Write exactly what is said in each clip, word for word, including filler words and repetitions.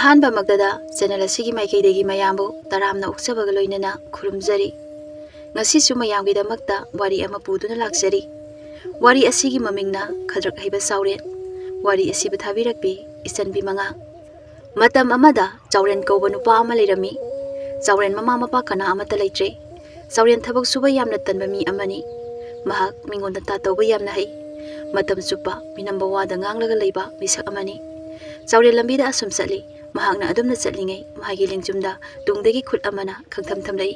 ꯑꯍꯥꯟꯕꯃꯛꯇꯗ channel ꯑꯁꯤꯒꯤ ꯃꯥꯏꯀꯩꯗꯒꯤ ꯃꯌꯥꯝꯕꯨ ꯇꯔꯥꯝꯅ ꯑꯣꯛꯆꯕꯒ ꯂꯣꯏꯅꯅ ꯈꯨꯔꯨꯝꯖꯔꯤ꯫ ꯉꯁꯤꯁꯨ ꯃꯌꯥꯝꯒꯤꯗꯃꯛꯇ ꯋꯥꯔꯤ ꯑꯃ ꯄꯨꯗꯨꯅ ꯂꯥꯛꯆꯔꯤ꯫ ꯋꯥꯔꯤ ꯑꯁꯤꯒꯤ ꯃꯃꯤꯡꯅ ꯈꯗ꯭ꯔꯛ ꯍꯩꯕ ꯆꯥꯎꯔꯦꯟ꯫ ꯋꯥꯔꯤ ꯑꯁꯤꯕꯨ ꯊꯥꯕꯤꯔꯛꯄꯤ ꯏꯆꯟꯕꯤ ꯃꯉꯥ꯫ ꯃꯇꯝ ꯑꯃꯗ ꯆꯥꯎꯔꯦꯟ ꯀꯧꯕ ꯅꯨꯄꯥ ꯑꯃ ꯂꯩꯔꯝꯃꯤ꯫ ꯆꯥꯎꯔꯦꯟ ꯃꯃꯥ ꯃꯄꯥ ꯀꯅꯥ ꯑꯃꯠꯇ ꯂꯩꯇ꯭ꯔꯦ꯫ ꯆꯥꯎꯔꯦꯟ ꯊꯕꯛ ꯁꯨꯕ ꯌꯥꯝꯅ ꯇꯟꯕ ꯃꯤ ꯑꯃꯅꯤ꯫ ꯃꯍꯥꯛ ꯃꯤꯉꯣꯟꯗ ꯇꯥ ꯇꯧꯕ ꯌꯥꯝꯅ ꯍꯩ꯫ ꯃꯇꯝ ꯆꯨꯞꯄ ꯃꯤꯅꯝꯕ ꯋꯥꯗ ꯉꯥꯡꯂꯒ ꯂꯩꯕ ꯃꯤꯁꯛ ꯑꯃꯅꯤ꯫ ꯆꯥꯎꯔꯦꯟ ꯂꯝꯕꯤꯗ ꯑꯁꯨꯝ ꯆꯠꯂꯤ꯫ ꯃꯍꯥꯛꯅ ꯑꯗꯨꯝꯅ ꯆꯠꯂꯤꯉꯩ ꯃꯍꯥꯛꯀꯤ ꯂꯦꯡꯖꯨꯝꯗ ꯇꯨꯡꯗꯒꯤ ꯈꯨꯠ ꯑꯃꯅ ꯈꯪꯊꯝ ꯊꯝꯂꯛꯏ꯫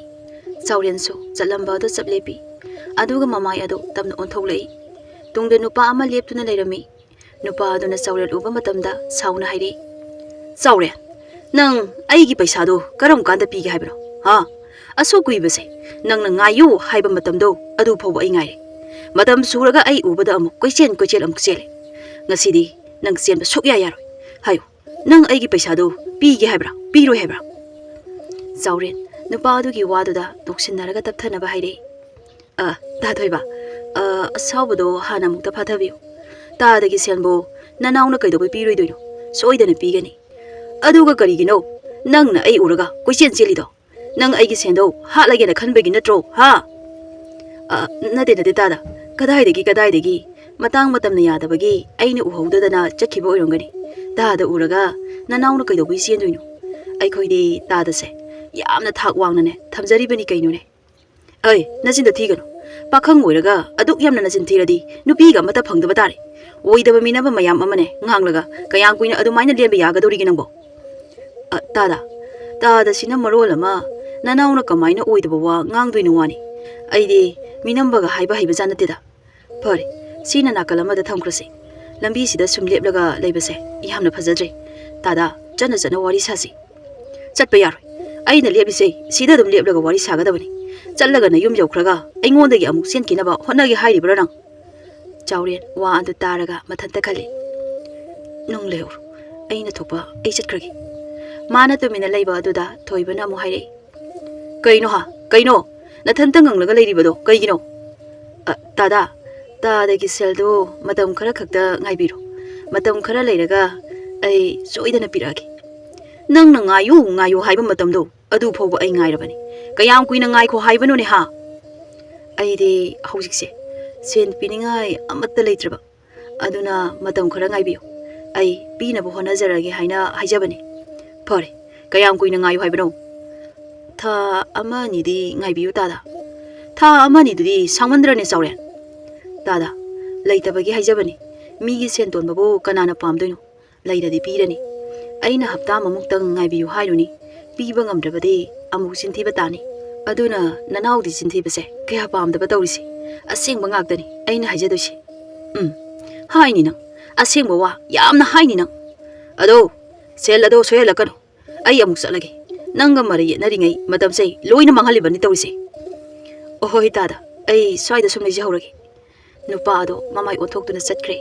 ꯆꯥꯎꯔꯦꯟꯁꯨ ꯆꯠꯂꯝꯕ ꯑꯗꯨ ꯆꯞ ꯂꯦꯞꯄꯤ꯫ ꯑꯗꯨꯒ ꯃꯃꯥꯏ ꯑꯗꯨ ꯇꯞꯅ ꯑꯣꯟꯊꯣꯛꯂꯛꯏ꯫ ꯇꯨꯡꯗ ꯅꯨꯄꯥ ꯑꯃ ꯂꯦꯞꯇꯨꯅ ꯂꯩꯔꯝꯃꯤ꯫ ꯅꯨꯄꯥ ꯑꯗꯨꯅ ꯆꯥꯎꯔꯦꯟ ꯎꯕ ꯃꯇꯝꯗ ꯁꯥꯎꯅ ꯍꯥꯏꯔꯛꯏ, "ꯆꯥꯎꯔꯦꯟ, ꯅꯪ ꯑꯩꯒꯤ ꯄꯩꯁꯥꯗꯨ ꯀꯔꯝ ꯀꯥꯟꯗ ꯄꯤꯒꯦ ꯍꯥꯏꯕꯅꯣ? ꯍꯥ? ꯑꯁꯨꯛ ꯀꯨꯏꯕꯁꯦ ꯅꯪꯅ ꯉꯥꯏꯌꯨ ꯍꯥꯏꯕ ꯃꯇꯝꯗꯣ ꯑꯗꯨ ꯐꯥꯎꯕ ꯑꯩ ꯉꯥꯏꯔꯦ꯫ ꯃꯇꯝ ꯁꯨꯔꯒ ꯑꯩ ꯎꯕꯗ ꯑꯃꯨꯛ ꯀꯣꯏꯆꯦꯟ ꯀꯣꯏꯆꯦꯟ ꯑꯃꯨꯛ ꯆꯦꯜꯂꯦ꯫ ꯉꯁꯤꯗꯤ ꯅꯪ ꯆꯦꯟꯕ ꯁꯨꯛꯌꯥ ꯌꯥꯔꯣꯏ꯫ ꯍꯥꯏꯌꯨ, ꯅꯪ ꯑꯩꯒꯤ ꯄꯩꯁꯥꯗꯨ ꯄꯤꯒꯦ ꯍꯥꯏꯕ꯭ꯔꯥ, ꯄꯤꯔꯣꯏ ꯍꯥꯏꯕ꯭ꯔꯥ?" ꯆꯥꯎꯔꯦꯟ ꯅꯨꯄꯥ ꯑꯗꯨꯒꯤ ꯋꯥꯗꯨꯗ ꯅꯣꯛꯁꯤꯟꯅꯔꯒ ꯇꯞꯊꯅꯕ ꯍꯥꯏꯔꯛꯏ, "ꯑ, ꯇꯥ ꯊꯣꯏꯕ, ꯑ, ꯑꯁꯥꯎꯕꯗꯣ ꯍꯥꯟꯅ ꯑꯃꯨꯛꯇ ꯐꯥꯊꯕꯤꯌꯨ꯫ ꯇꯥꯗꯒꯤ ꯁꯦꯜꯕꯨ ꯅꯅꯥꯎꯅ ꯀꯩꯗꯧꯕꯩ ꯄꯤꯔꯣꯏꯗꯣꯏꯅꯣ? ꯁꯣꯏꯗꯅ ꯄꯤꯒꯅꯤ꯫ ꯑꯗꯨꯒ ꯀꯔꯤꯒꯤꯅꯣ ꯅꯪꯅ ꯑꯩ ꯎꯔꯒ ꯀꯣꯏꯆꯦꯟ ꯆꯦꯜꯂꯤꯗꯣ? ꯅꯪ ꯑꯩꯒꯤ ꯁꯦꯟꯗꯣ ꯍꯥꯠꯂꯒꯦꯅ ꯈꯟꯕꯒꯤ ꯅꯠꯇ꯭ꯔꯣ, ꯍꯥ?" "ꯑ, ꯅꯠꯇꯦ, ꯅꯠꯇꯦ, ꯇꯥꯗ꯫ ꯀꯗꯥꯏꯗꯒꯤ, ꯀꯗꯥꯏꯗꯒꯤ? ꯃꯇꯥꯡ ꯃꯇꯝꯅ ꯌꯥꯗꯕꯒꯤ ꯑꯩꯅ ꯎꯍꯧꯗꯗꯅ ꯆꯠꯈꯤꯕ ꯑꯣꯏꯔꯝꯒꯅꯤ꯫ ꯇꯥꯗ ꯎꯔꯒ ꯅꯅꯥꯎꯅ ꯀꯩꯗꯧꯕꯩ ꯆꯦꯟꯗꯣꯏꯅꯣ? ꯑꯩꯈꯣꯏꯗꯤ ꯇꯥꯗꯁꯦ ꯌꯥꯝꯅ ꯊꯥꯛ ꯋꯥꯡꯅꯅꯦ ꯊꯝꯖꯔꯤꯕꯅꯤ ꯀꯩꯅꯣꯅꯦ꯫ ꯑꯩ, ꯅꯆꯤꯟꯗ ꯊꯤꯒꯅꯨ꯫ ꯄꯥꯈꯪ ꯑꯣꯏꯔꯒ ꯑꯗꯨꯛ ꯌꯥꯝꯅ ꯅꯆꯤꯟ ꯊꯤꯔꯗꯤ ꯅꯨꯄꯤꯒ ꯑꯃꯠꯇ ꯐꯪꯗꯕ ꯇꯥꯔꯦ꯫ ꯑꯣꯏꯗꯕ ꯃꯤꯅꯕ ꯃꯌꯥꯝ ꯑꯃꯅꯦ ꯉꯥꯡꯂꯒ ꯀꯌꯥꯝ ꯀꯨꯏꯅ ꯑꯗꯨꯃꯥꯏꯅ ꯂꯦꯟꯕ ꯌꯥꯒꯗꯧꯔꯤꯒꯦ ꯅꯪꯕꯣ?" "ꯑ, ꯇꯥꯗ, ꯇꯥꯗꯁꯤꯅ ꯃꯔꯣꯜ ꯑꯃ ꯅꯅꯥꯎꯅ ꯀꯃꯥꯏꯅ ꯑꯣꯏꯗꯕ ꯋꯥ ꯉꯥꯡꯗꯣꯏꯅꯣ ꯋꯥꯅꯤ꯫ ꯑꯩꯗꯤ ꯃꯤꯅꯝꯕꯒ ꯍꯥꯏꯕ ꯍꯩꯕꯖꯥꯠ ꯅꯠꯇꯦꯗ꯫ ꯐꯔꯦ, ꯁꯤꯅ ꯅꯥꯀꯜ ꯑꯃꯗ ꯊꯝꯈ꯭ꯔꯁꯤ꯫ ꯂꯝꯕꯤꯁꯤꯗ ꯁꯨꯝ ꯂꯦꯞꯂꯒ ꯂꯩꯕꯁꯦ ꯌꯥꯝꯅ ꯐꯖꯗ꯭ꯔꯦ꯫ ꯇꯥꯗ, ꯆꯠꯅ ꯆꯠꯅ ꯋꯥꯔꯤ ꯁꯥꯁꯤ꯫" "ꯆꯠꯄ ꯌꯥꯔꯣꯏ꯫ ꯑꯩꯅ ꯂꯦꯞꯂꯤꯁꯦ ꯁꯤꯗ ꯑꯗꯨꯝ ꯂꯦꯞꯂꯒ ꯋꯥꯔꯤ ꯁꯥꯒꯗꯕꯅꯤ꯫ ꯆꯠꯂꯒ ꯅꯌꯨꯝ ꯌꯧꯈ꯭ꯔꯒ ꯑꯩꯉꯣꯟꯗꯒꯤ ꯑꯃꯨꯛ ꯆꯦꯟꯈꯤꯅꯕ ꯍꯣꯠꯅꯒꯦ ꯍꯥꯏꯔꯤꯕ꯭ꯔꯥ ꯅꯪ?" ꯆꯥꯎꯔꯦꯟ ꯋꯥ ꯑꯗꯨ ꯇꯥꯔꯒ ꯃꯊꯟꯇ ꯈꯜꯂꯤ, "ꯅꯨꯡ ꯂꯩꯍꯧꯔꯣ, ꯑꯩꯅ ꯊꯣꯛꯄ ꯑꯩ ꯆꯠꯈ꯭ꯔꯒꯦ꯫" ꯃꯥꯅ ꯇꯨꯃꯤꯟꯅ ꯂꯩꯕ ꯑꯗꯨꯗ ꯊꯣꯏꯕꯅ ꯑꯃꯨꯛ ꯍꯥꯏꯔꯛꯏ, "ꯀꯩꯅꯣ ꯍꯥ? ꯀꯩꯅꯣ? ꯅꯊꯟꯇ ꯉꯪꯂꯒ ꯂꯩꯔꯤꯕꯗꯣ ꯀꯩꯒꯤꯅꯣ?" "ꯑ, ꯇꯥꯗ, ꯇꯥꯗꯒꯤ ꯁꯦꯜꯗꯣ ꯃꯇꯝ ꯈꯔ ꯈꯛꯇ ꯉꯥꯏꯕꯤꯔꯣ꯫ ꯃꯇꯝ ꯈꯔ ꯂꯩꯔꯒ ꯑꯩ ꯁꯣꯏꯗꯅ ꯄꯤꯔꯛꯑꯒꯦ꯫" "ꯅꯪꯅ ꯉꯥꯏꯌꯨ, ꯉꯥꯏꯌꯨ ꯍꯥꯏꯕ ꯃꯇꯝꯗꯣ ꯑꯗꯨ ꯐꯥꯎꯕ ꯑꯩ ꯉꯥꯏꯔꯕꯅꯤ꯫ ꯀꯌꯥꯝ ꯀꯨꯏꯅ ꯉꯥꯏꯈꯣ ꯍꯥꯏꯕꯅꯣꯅꯦ, ꯍꯥ?" "ꯑꯩꯗꯤ ꯍꯧꯖꯤꯛꯁꯦ ꯁꯦꯟ ꯄꯤꯅꯤꯡꯉꯥꯏ ꯑꯃꯠꯇ ꯂꯩꯇ꯭ꯔꯕ, ꯑꯗꯨꯅ ꯃꯇꯝ ꯈꯔ ꯉꯥꯏꯕꯤꯌꯨ, ꯑꯩ ꯄꯤꯅꯕ ꯍꯣꯠꯅꯖꯔꯒꯦ ꯍꯥꯏꯅ ꯍꯥꯏꯖꯕꯅꯤ꯫" "ꯐꯔꯦ, ꯀꯌꯥꯝ ꯀꯨꯏꯅ ꯉꯥꯏꯌꯨ ꯍꯥꯏꯕꯅꯣ?" "ꯊꯥ ꯑꯃ ꯑꯅꯤꯗꯤ ꯉꯥꯏꯕꯤꯌꯨ ꯇꯥꯗ꯫" "ꯊꯥ ꯑꯃ ꯑꯅꯤꯗꯨꯗꯤ ꯁꯥꯡꯃꯟꯗ꯭ꯔꯅꯦ ꯆꯥꯎꯔꯦꯟ?" "ꯇꯥꯗ, ꯂꯩꯇꯕꯒꯤ ꯍꯥꯏꯖꯕꯅꯤ꯫ ꯃꯤꯒꯤ ꯁꯦꯟ ꯇꯣꯟꯕꯕꯨ ꯀꯅꯥꯅ ꯄꯥꯝꯗꯣꯏꯅꯣ? ꯂꯩꯔꯗꯤ ꯄꯤꯔꯅꯤ꯫ ꯑꯩꯅ ꯍꯞꯇꯥ ꯑꯃꯃꯨꯛꯇꯪ ꯉꯥꯏꯕꯤꯌꯨ ꯍꯥꯏꯔꯨꯅꯤ꯫ ꯄꯤꯕ ꯉꯝꯗ꯭ꯔꯕꯗꯤ ꯑꯃꯨꯛ ꯆꯤꯟꯊꯤꯕ ꯇꯥꯅꯤ꯫ ꯑꯗꯨꯅ ꯅꯅꯥꯎꯗꯤ ꯆꯤꯟꯊꯤꯕꯁꯦ ꯀꯌꯥ ꯄꯥꯝꯗꯕ ꯇꯧꯔꯤꯁꯦ꯫ ꯑꯁꯦꯡꯕ ꯉꯥꯛꯇꯅꯤ ꯑꯩꯅ ꯍꯥꯏꯖꯗꯣꯏꯁꯦ꯫" "ꯎꯝ, ꯍꯥꯏꯅꯤ ꯅꯪ꯫ ꯑꯁꯦꯡꯕ ꯋꯥ ꯌꯥꯝꯅ ꯍꯥꯏꯅꯤ ꯅꯪ꯫ ꯑꯗꯣ, ꯁꯦꯜ ꯑꯗꯣ ꯁꯣꯏꯍꯜꯂꯛꯀꯅꯨ꯫ ꯑꯩ ꯑꯃꯨꯛ ꯆꯠꯂꯒꯦ꯫ ꯅꯪꯒ ꯃꯔꯩ ꯌꯦꯠꯅꯔꯤꯉꯩ ꯃꯇꯝꯁꯦ ꯂꯣꯏꯅ ꯃꯥꯡꯍꯜꯂꯤꯕꯅꯤ ꯇꯧꯔꯤꯁꯦ꯫" "ꯑꯣꯍꯣꯏ ꯇꯥꯗ, ꯑꯩ ꯁ꯭ꯋꯥꯏꯗ ꯁꯨꯝ ꯂꯩꯖꯍꯧꯔꯒꯦ꯫" ꯅꯨꯄꯥ ꯑꯗꯣ ꯃꯃꯥꯏ ꯑꯣꯟꯊꯣꯛꯇꯨꯅ ꯆꯠꯈ꯭ꯔꯦ꯫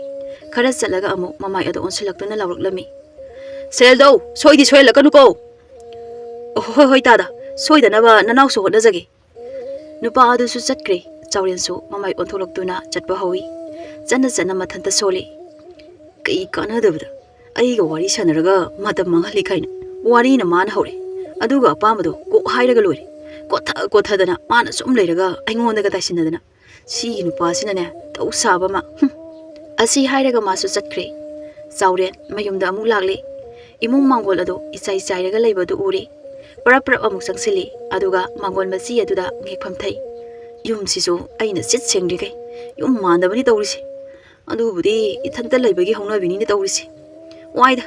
ꯈꯔ ꯆꯠꯂꯒ ꯑꯃꯨꯛ ꯃꯃꯥꯏ ꯑꯗꯣ ꯑꯣꯟꯁꯤꯜꯂꯛꯇꯨꯅ ꯂꯥꯎꯔꯛꯂꯝꯃꯤ, "ꯁꯦꯜꯗꯧ ꯁꯣꯏꯗꯤ ꯁꯣꯏꯍꯜꯂꯛꯀꯅꯨꯀꯣ꯫" "ꯑꯣ, ꯍꯣꯏ, ꯍꯣꯏ ꯇꯥꯗ, ꯁꯣꯏꯗꯅꯕ ꯅꯅꯥꯎꯁꯨ ꯍꯣꯠꯅꯖꯒꯦ꯫" ꯅꯨꯄꯥ ꯑꯗꯨꯁꯨ ꯆꯠꯈ꯭ꯔꯦ꯫ ꯆꯥꯎꯔꯦꯟꯁꯨ ꯃꯃꯥꯏ ꯑꯣꯟꯊꯣꯛꯂꯛꯇꯨꯅ ꯆꯠꯄ ꯍꯧꯏ꯫ ꯆꯠꯅ ꯆꯠꯅ ꯃꯊꯟꯇ ꯁꯣꯜꯂꯤ꯫ "ꯀꯩ ꯀꯥꯟꯅꯗꯕꯗ ꯑꯩꯒ ꯋꯥꯔꯤ ꯁꯥꯟꯅꯔꯒ ꯃꯇꯝ ꯃꯥꯡꯍꯜꯂꯤ ꯀꯥꯏꯅ ꯋꯥꯔꯤꯅ ꯃꯥꯅ ꯍꯧꯔꯦ꯫ ꯑꯗꯨꯒ ꯑꯄꯥꯝꯕꯗꯣ ꯀꯣꯛ ꯍꯥꯏꯔꯒ ꯂꯣꯏꯔꯦ꯫ ꯀꯣꯊ ꯀꯣꯊꯗꯅ ꯃꯥꯅ ꯁꯨꯝ ꯂꯩꯔꯒ ꯑꯩꯉꯣꯟꯗꯒ ꯇꯥꯏꯁꯤꯟꯅꯗꯅ꯫ ꯁꯤꯒꯤ ꯅꯨꯄꯥꯁꯤꯅꯅꯦ ꯇꯧ ꯁꯥꯕ ꯑꯃ꯫ ꯍꯨꯝ꯫" ꯑꯁꯤ ꯍꯥꯏꯔꯒ ꯃꯥꯁꯨ ꯆꯠꯈ꯭ꯔꯦ꯫ ꯆꯥꯎꯔꯦꯟ ꯃꯌꯨꯝꯗ ꯑꯃꯨꯛ ꯂꯥꯛꯂꯦ꯫ ꯏꯃꯨꯡ ꯃꯥꯡꯒꯣꯜ ꯑꯗꯣ ꯏꯆꯥꯏ ꯆꯥꯏꯔꯒ ꯂꯩꯕꯗꯨ ꯎꯔꯦ꯫ ꯄꯔꯞ ꯄꯔꯞ ꯑꯃꯨꯛ ꯆꯪꯁꯤꯜꯂꯤ꯫ ꯑꯗꯨꯒ ꯃꯥꯡꯒꯣꯜ ꯃꯆꯤ ꯑꯗꯨꯗ ꯉꯦꯛꯐꯝ ꯊꯩ꯫ ꯌꯨꯝꯁꯤꯁꯨ ꯑꯩꯅ ꯁꯤꯠ ꯁꯦꯡꯗ꯭ꯔꯤꯈꯩ ꯌꯨꯝ ꯃꯥꯟꯗꯕꯅꯤ ꯇꯧꯔꯤꯁꯦ꯫ ꯑꯗꯨꯕꯨꯗꯤ ꯏꯊꯟꯇ ꯂꯩꯕꯒꯤ ꯍꯧꯅꯕꯤꯅꯤꯅꯦ ꯇꯧꯔꯤꯁꯦ꯫ ꯋꯥꯏꯗ,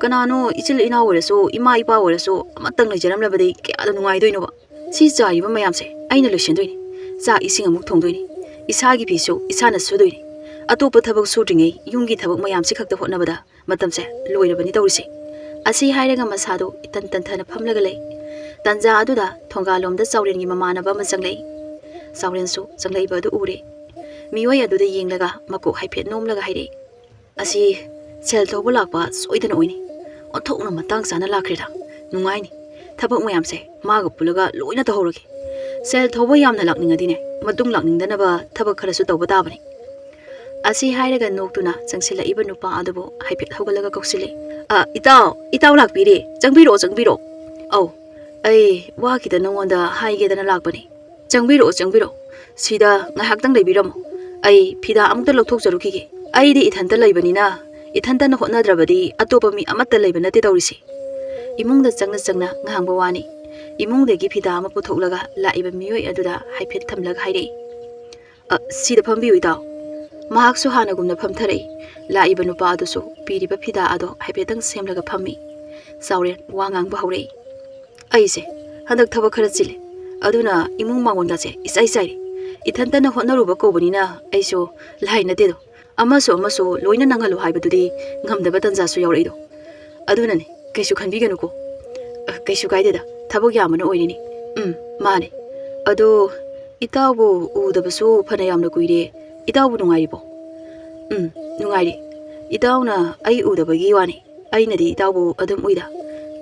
ꯀꯅꯥꯅꯣ ꯏꯆꯤꯜ ꯏꯅꯥꯎ ꯑꯣꯏꯔꯁꯨ, ꯏꯃꯥ ꯏꯄꯥ ꯑꯣꯏꯔꯁꯨ ꯑꯃꯇꯪ ꯂꯩꯖꯔꯝꯂꯕꯗꯤ ꯀꯌꯥꯗ ꯅꯨꯡꯉꯥꯏꯗꯣꯏꯅꯣꯕ꯫ ꯁꯤ ꯆꯥꯏꯔꯤꯕ ꯃꯌꯥꯝꯁꯦ ꯑꯩꯅ ꯂꯣꯏꯁꯤꯟꯗꯣꯏꯅꯤ꯫ ꯆꯥꯛ ꯏꯁꯤꯡ ꯑꯃꯨꯛ ꯊꯣꯡꯗꯣꯏꯅꯤ꯫ ꯏꯁꯥꯒꯤ ꯐꯤꯁꯨ ꯏꯁꯥꯅ ꯁꯨꯗꯣꯏꯅꯤ꯫ ꯑꯇꯣꯞꯄ ꯊꯕꯛ ꯁꯨꯗ꯭ꯔꯤꯉꯩ ꯌꯨꯝꯒꯤ ꯊꯕꯛ ꯃꯌꯥꯝꯁꯤ ꯈꯛꯇ ꯍꯣꯠꯅꯕꯗ ꯃꯇꯝꯁꯦ ꯂꯣꯏꯔꯕꯅꯤ ꯇꯧꯔꯤꯁꯦ꯫ ꯑꯁꯤ ꯍꯥꯏꯔꯒ ꯃꯁꯥꯗꯣ ꯏꯇꯟ ꯇꯟꯊꯅ ꯐꯝꯂꯒ ꯂꯩ꯫ ꯇꯟꯖꯥ ꯑꯗꯨꯗ ꯊꯣꯡꯒꯥꯜꯂꯣꯝꯗ ꯆꯥꯎꯔꯦꯟꯒꯤ ꯃꯃꯥꯟꯅꯕ ꯑꯃ ꯆꯪꯂꯛꯏ꯫ ꯆꯥꯎꯔꯦꯟꯁꯨ ꯆꯪꯂꯛꯏꯕ ꯑꯗꯨ ꯎꯔꯦ꯫ ꯃꯤꯑꯣꯏ ꯑꯗꯨꯗ ꯌꯦꯡꯂꯒ ꯃꯀꯣꯛ ꯍꯥꯏꯐꯦꯠ ꯅꯣꯝꯂꯒ ꯍꯥꯏꯔꯛꯏ, "ꯑꯁꯤ ꯁꯦꯜ ꯊꯧꯕ ꯂꯥꯛꯄ ꯁꯣꯏꯗꯅ ꯑꯣꯏꯅꯤ꯫ ꯑꯣꯟꯊꯣꯛꯅ ꯃꯇꯥꯡ ꯆꯥꯅ ꯂꯥꯛꯈ꯭ꯔꯦꯗ꯫ ꯅꯨꯡꯉꯥꯏꯅꯤ꯫ ꯊꯕꯛ ꯃꯌꯥꯝꯁꯦ ꯃꯥꯒ ꯄꯨꯜꯂꯒ ꯂꯣꯏꯅ ꯇꯧꯍꯧꯔꯒꯦ꯫ ꯁꯦꯜ ꯊꯧꯕ ꯌꯥꯝꯅ ꯂꯥꯛꯅꯤꯡꯉꯗꯤꯅꯦ, ꯃꯇꯨꯡ ꯂꯥꯛꯅꯤꯡꯗꯅꯕ ꯊꯕꯛ ꯈꯔꯁꯨ ꯇꯧꯕ ꯇꯥꯕꯅꯤ꯫" ꯑꯁꯤ ꯍꯥꯏꯔꯒ ꯅꯣꯛꯇꯨꯅ ꯆꯪꯁꯤꯜꯂꯛꯏꯕ ꯅꯨꯄꯥ ꯑꯗꯨꯕꯨ ꯍꯥꯏꯐꯦꯠ ꯍꯧꯒꯠꯂꯒ ꯀꯧꯁꯤꯜꯂꯤ꯫ ꯑ, ꯏꯇꯥꯎ, ꯏꯇꯥꯎ ꯂꯥꯛꯄꯤꯔꯦ꯫ ꯆꯪꯕꯤꯔꯛꯑꯣ, ꯆꯪꯕꯤꯔꯛꯑꯣ꯫ ꯑꯧ, ꯑꯩ ꯋꯥ ꯈꯤꯇ ꯅꯉꯣꯟꯗ ꯍꯥꯏꯒꯦꯗꯅ ꯂꯥꯛꯄꯅꯤ꯫ ꯆꯪꯕꯤꯔꯛꯑꯣ, ꯆꯪꯕꯤꯔꯛꯑꯣ꯫ ꯁꯤꯗ ꯉꯥꯏꯍꯥꯛꯇꯪ ꯂꯩꯕꯤꯔꯝꯃꯣ꯫ ꯑꯩ ꯐꯤꯗꯥ ꯑꯃꯨꯛꯇ ꯂꯧꯊꯣꯛꯆꯔꯨꯈꯤꯒꯦ꯫ ꯑꯩꯗꯤ ꯏꯊꯟꯇ ꯂꯩꯕꯅꯤꯅ, ꯏꯊꯟꯇꯅ ꯍꯣꯠꯅꯗ꯭ꯔꯕꯗꯤ ꯑꯇꯣꯞꯄ ꯃꯤ ꯑꯃꯠꯇ ꯂꯩꯕ ꯅꯠꯇꯦ ꯇꯧꯔꯤꯁꯦ꯫ ꯏꯃꯨꯡꯗ ꯆꯪꯅ ꯆꯪꯅ ꯉꯥꯡꯕ ꯋꯥꯅꯤ꯫ ꯏꯃꯨꯡꯗꯒꯤ ꯐꯤꯗꯥ ꯑꯃ ꯄꯨꯊꯣꯛꯂꯒ ꯂꯥꯛꯏꯕ ꯃꯤꯑꯣꯏ ꯑꯗꯨꯗ ꯍꯥꯏꯐꯦꯠ ꯊꯝꯂꯒ ꯍꯥꯏꯔꯛꯏ, "ꯑ, ꯁꯤꯗ ꯐꯝꯕꯤꯌꯨ, ꯏꯇꯥꯎ꯫" ꯃꯍꯥꯛꯁꯨ ꯍꯥꯟꯅꯒꯨꯝꯅ ꯐꯝꯊꯔꯛꯏ꯫ ꯂꯥꯛꯏꯕ ꯅꯨꯄꯥ ꯑꯗꯨꯁꯨ ꯄꯤꯔꯤꯕ ꯐꯤꯗꯥ ꯑꯗꯣ ꯍꯥꯏꯐꯦꯠꯇꯪ ꯁꯦꯝꯂꯒ ꯐꯝꯃꯤ꯫ ꯆꯥꯎꯔꯦꯟ ꯋꯥ ꯉꯥꯡꯕ ꯍꯧꯔꯛꯏ꯫ "ꯑꯩꯁꯦ ꯍꯟꯗꯛ ꯊꯕꯛ ꯈꯔ ꯆꯤꯜꯂꯦ, ꯑꯗꯨꯅ ꯏꯃꯨꯡ ꯃꯥꯡꯒꯣꯟꯒꯁꯦ ꯏꯆꯥꯏ ꯆꯥꯏꯔꯦ꯫ ꯏꯊꯟꯇꯅ ꯍꯣꯠꯅꯔꯨꯕ ꯀꯧꯕꯅꯤꯅ ꯑꯩꯁꯨ ꯂꯥꯏ ꯅꯠꯇꯦꯗꯣ, ꯑꯃꯁꯨ ꯑꯃꯁꯨ ꯂꯣꯏꯅ ꯅꯪꯍꯜꯂꯨ ꯍꯥꯏꯕꯗꯨꯗꯤ ꯉꯝꯗꯕ ꯇꯟꯖꯥꯁꯨ ꯌꯥꯎꯔꯛꯏꯗꯣ꯫ ꯑꯗꯨꯅꯅꯦ, ꯀꯩꯁꯨ ꯈꯟꯕꯤꯒꯅꯨꯀꯣ꯫" "ꯑ, ꯀꯩꯁꯨ ꯀꯥꯏꯗꯦꯗ, ꯊꯕꯛ ꯌꯥꯝꯕꯅ ꯑꯣꯏꯔꯤꯅꯤ꯫" "ꯎꯝ, ꯃꯥꯅꯦ꯫ ꯑꯗꯣ ꯏꯇꯥꯎꯕꯨ ꯎꯗꯕꯁꯨ ꯐꯅ ꯌꯥꯝꯅ ꯀꯨꯏꯔꯦ꯫ ꯏꯇꯥꯎꯕꯨ ꯅꯨꯡꯉꯥꯏꯔꯤꯕꯣ?" "ꯎꯝ, ꯅꯨꯡꯉꯥꯏꯔꯤ꯫ ꯏꯇꯥꯎꯅ ꯑꯩ ꯎꯗꯕꯒꯤ ꯋꯥꯅꯤ꯫ ꯑꯩꯅꯗꯤ ꯏꯇꯥꯎꯕꯨ ꯑꯗꯨꯝ ꯎꯏꯗ꯫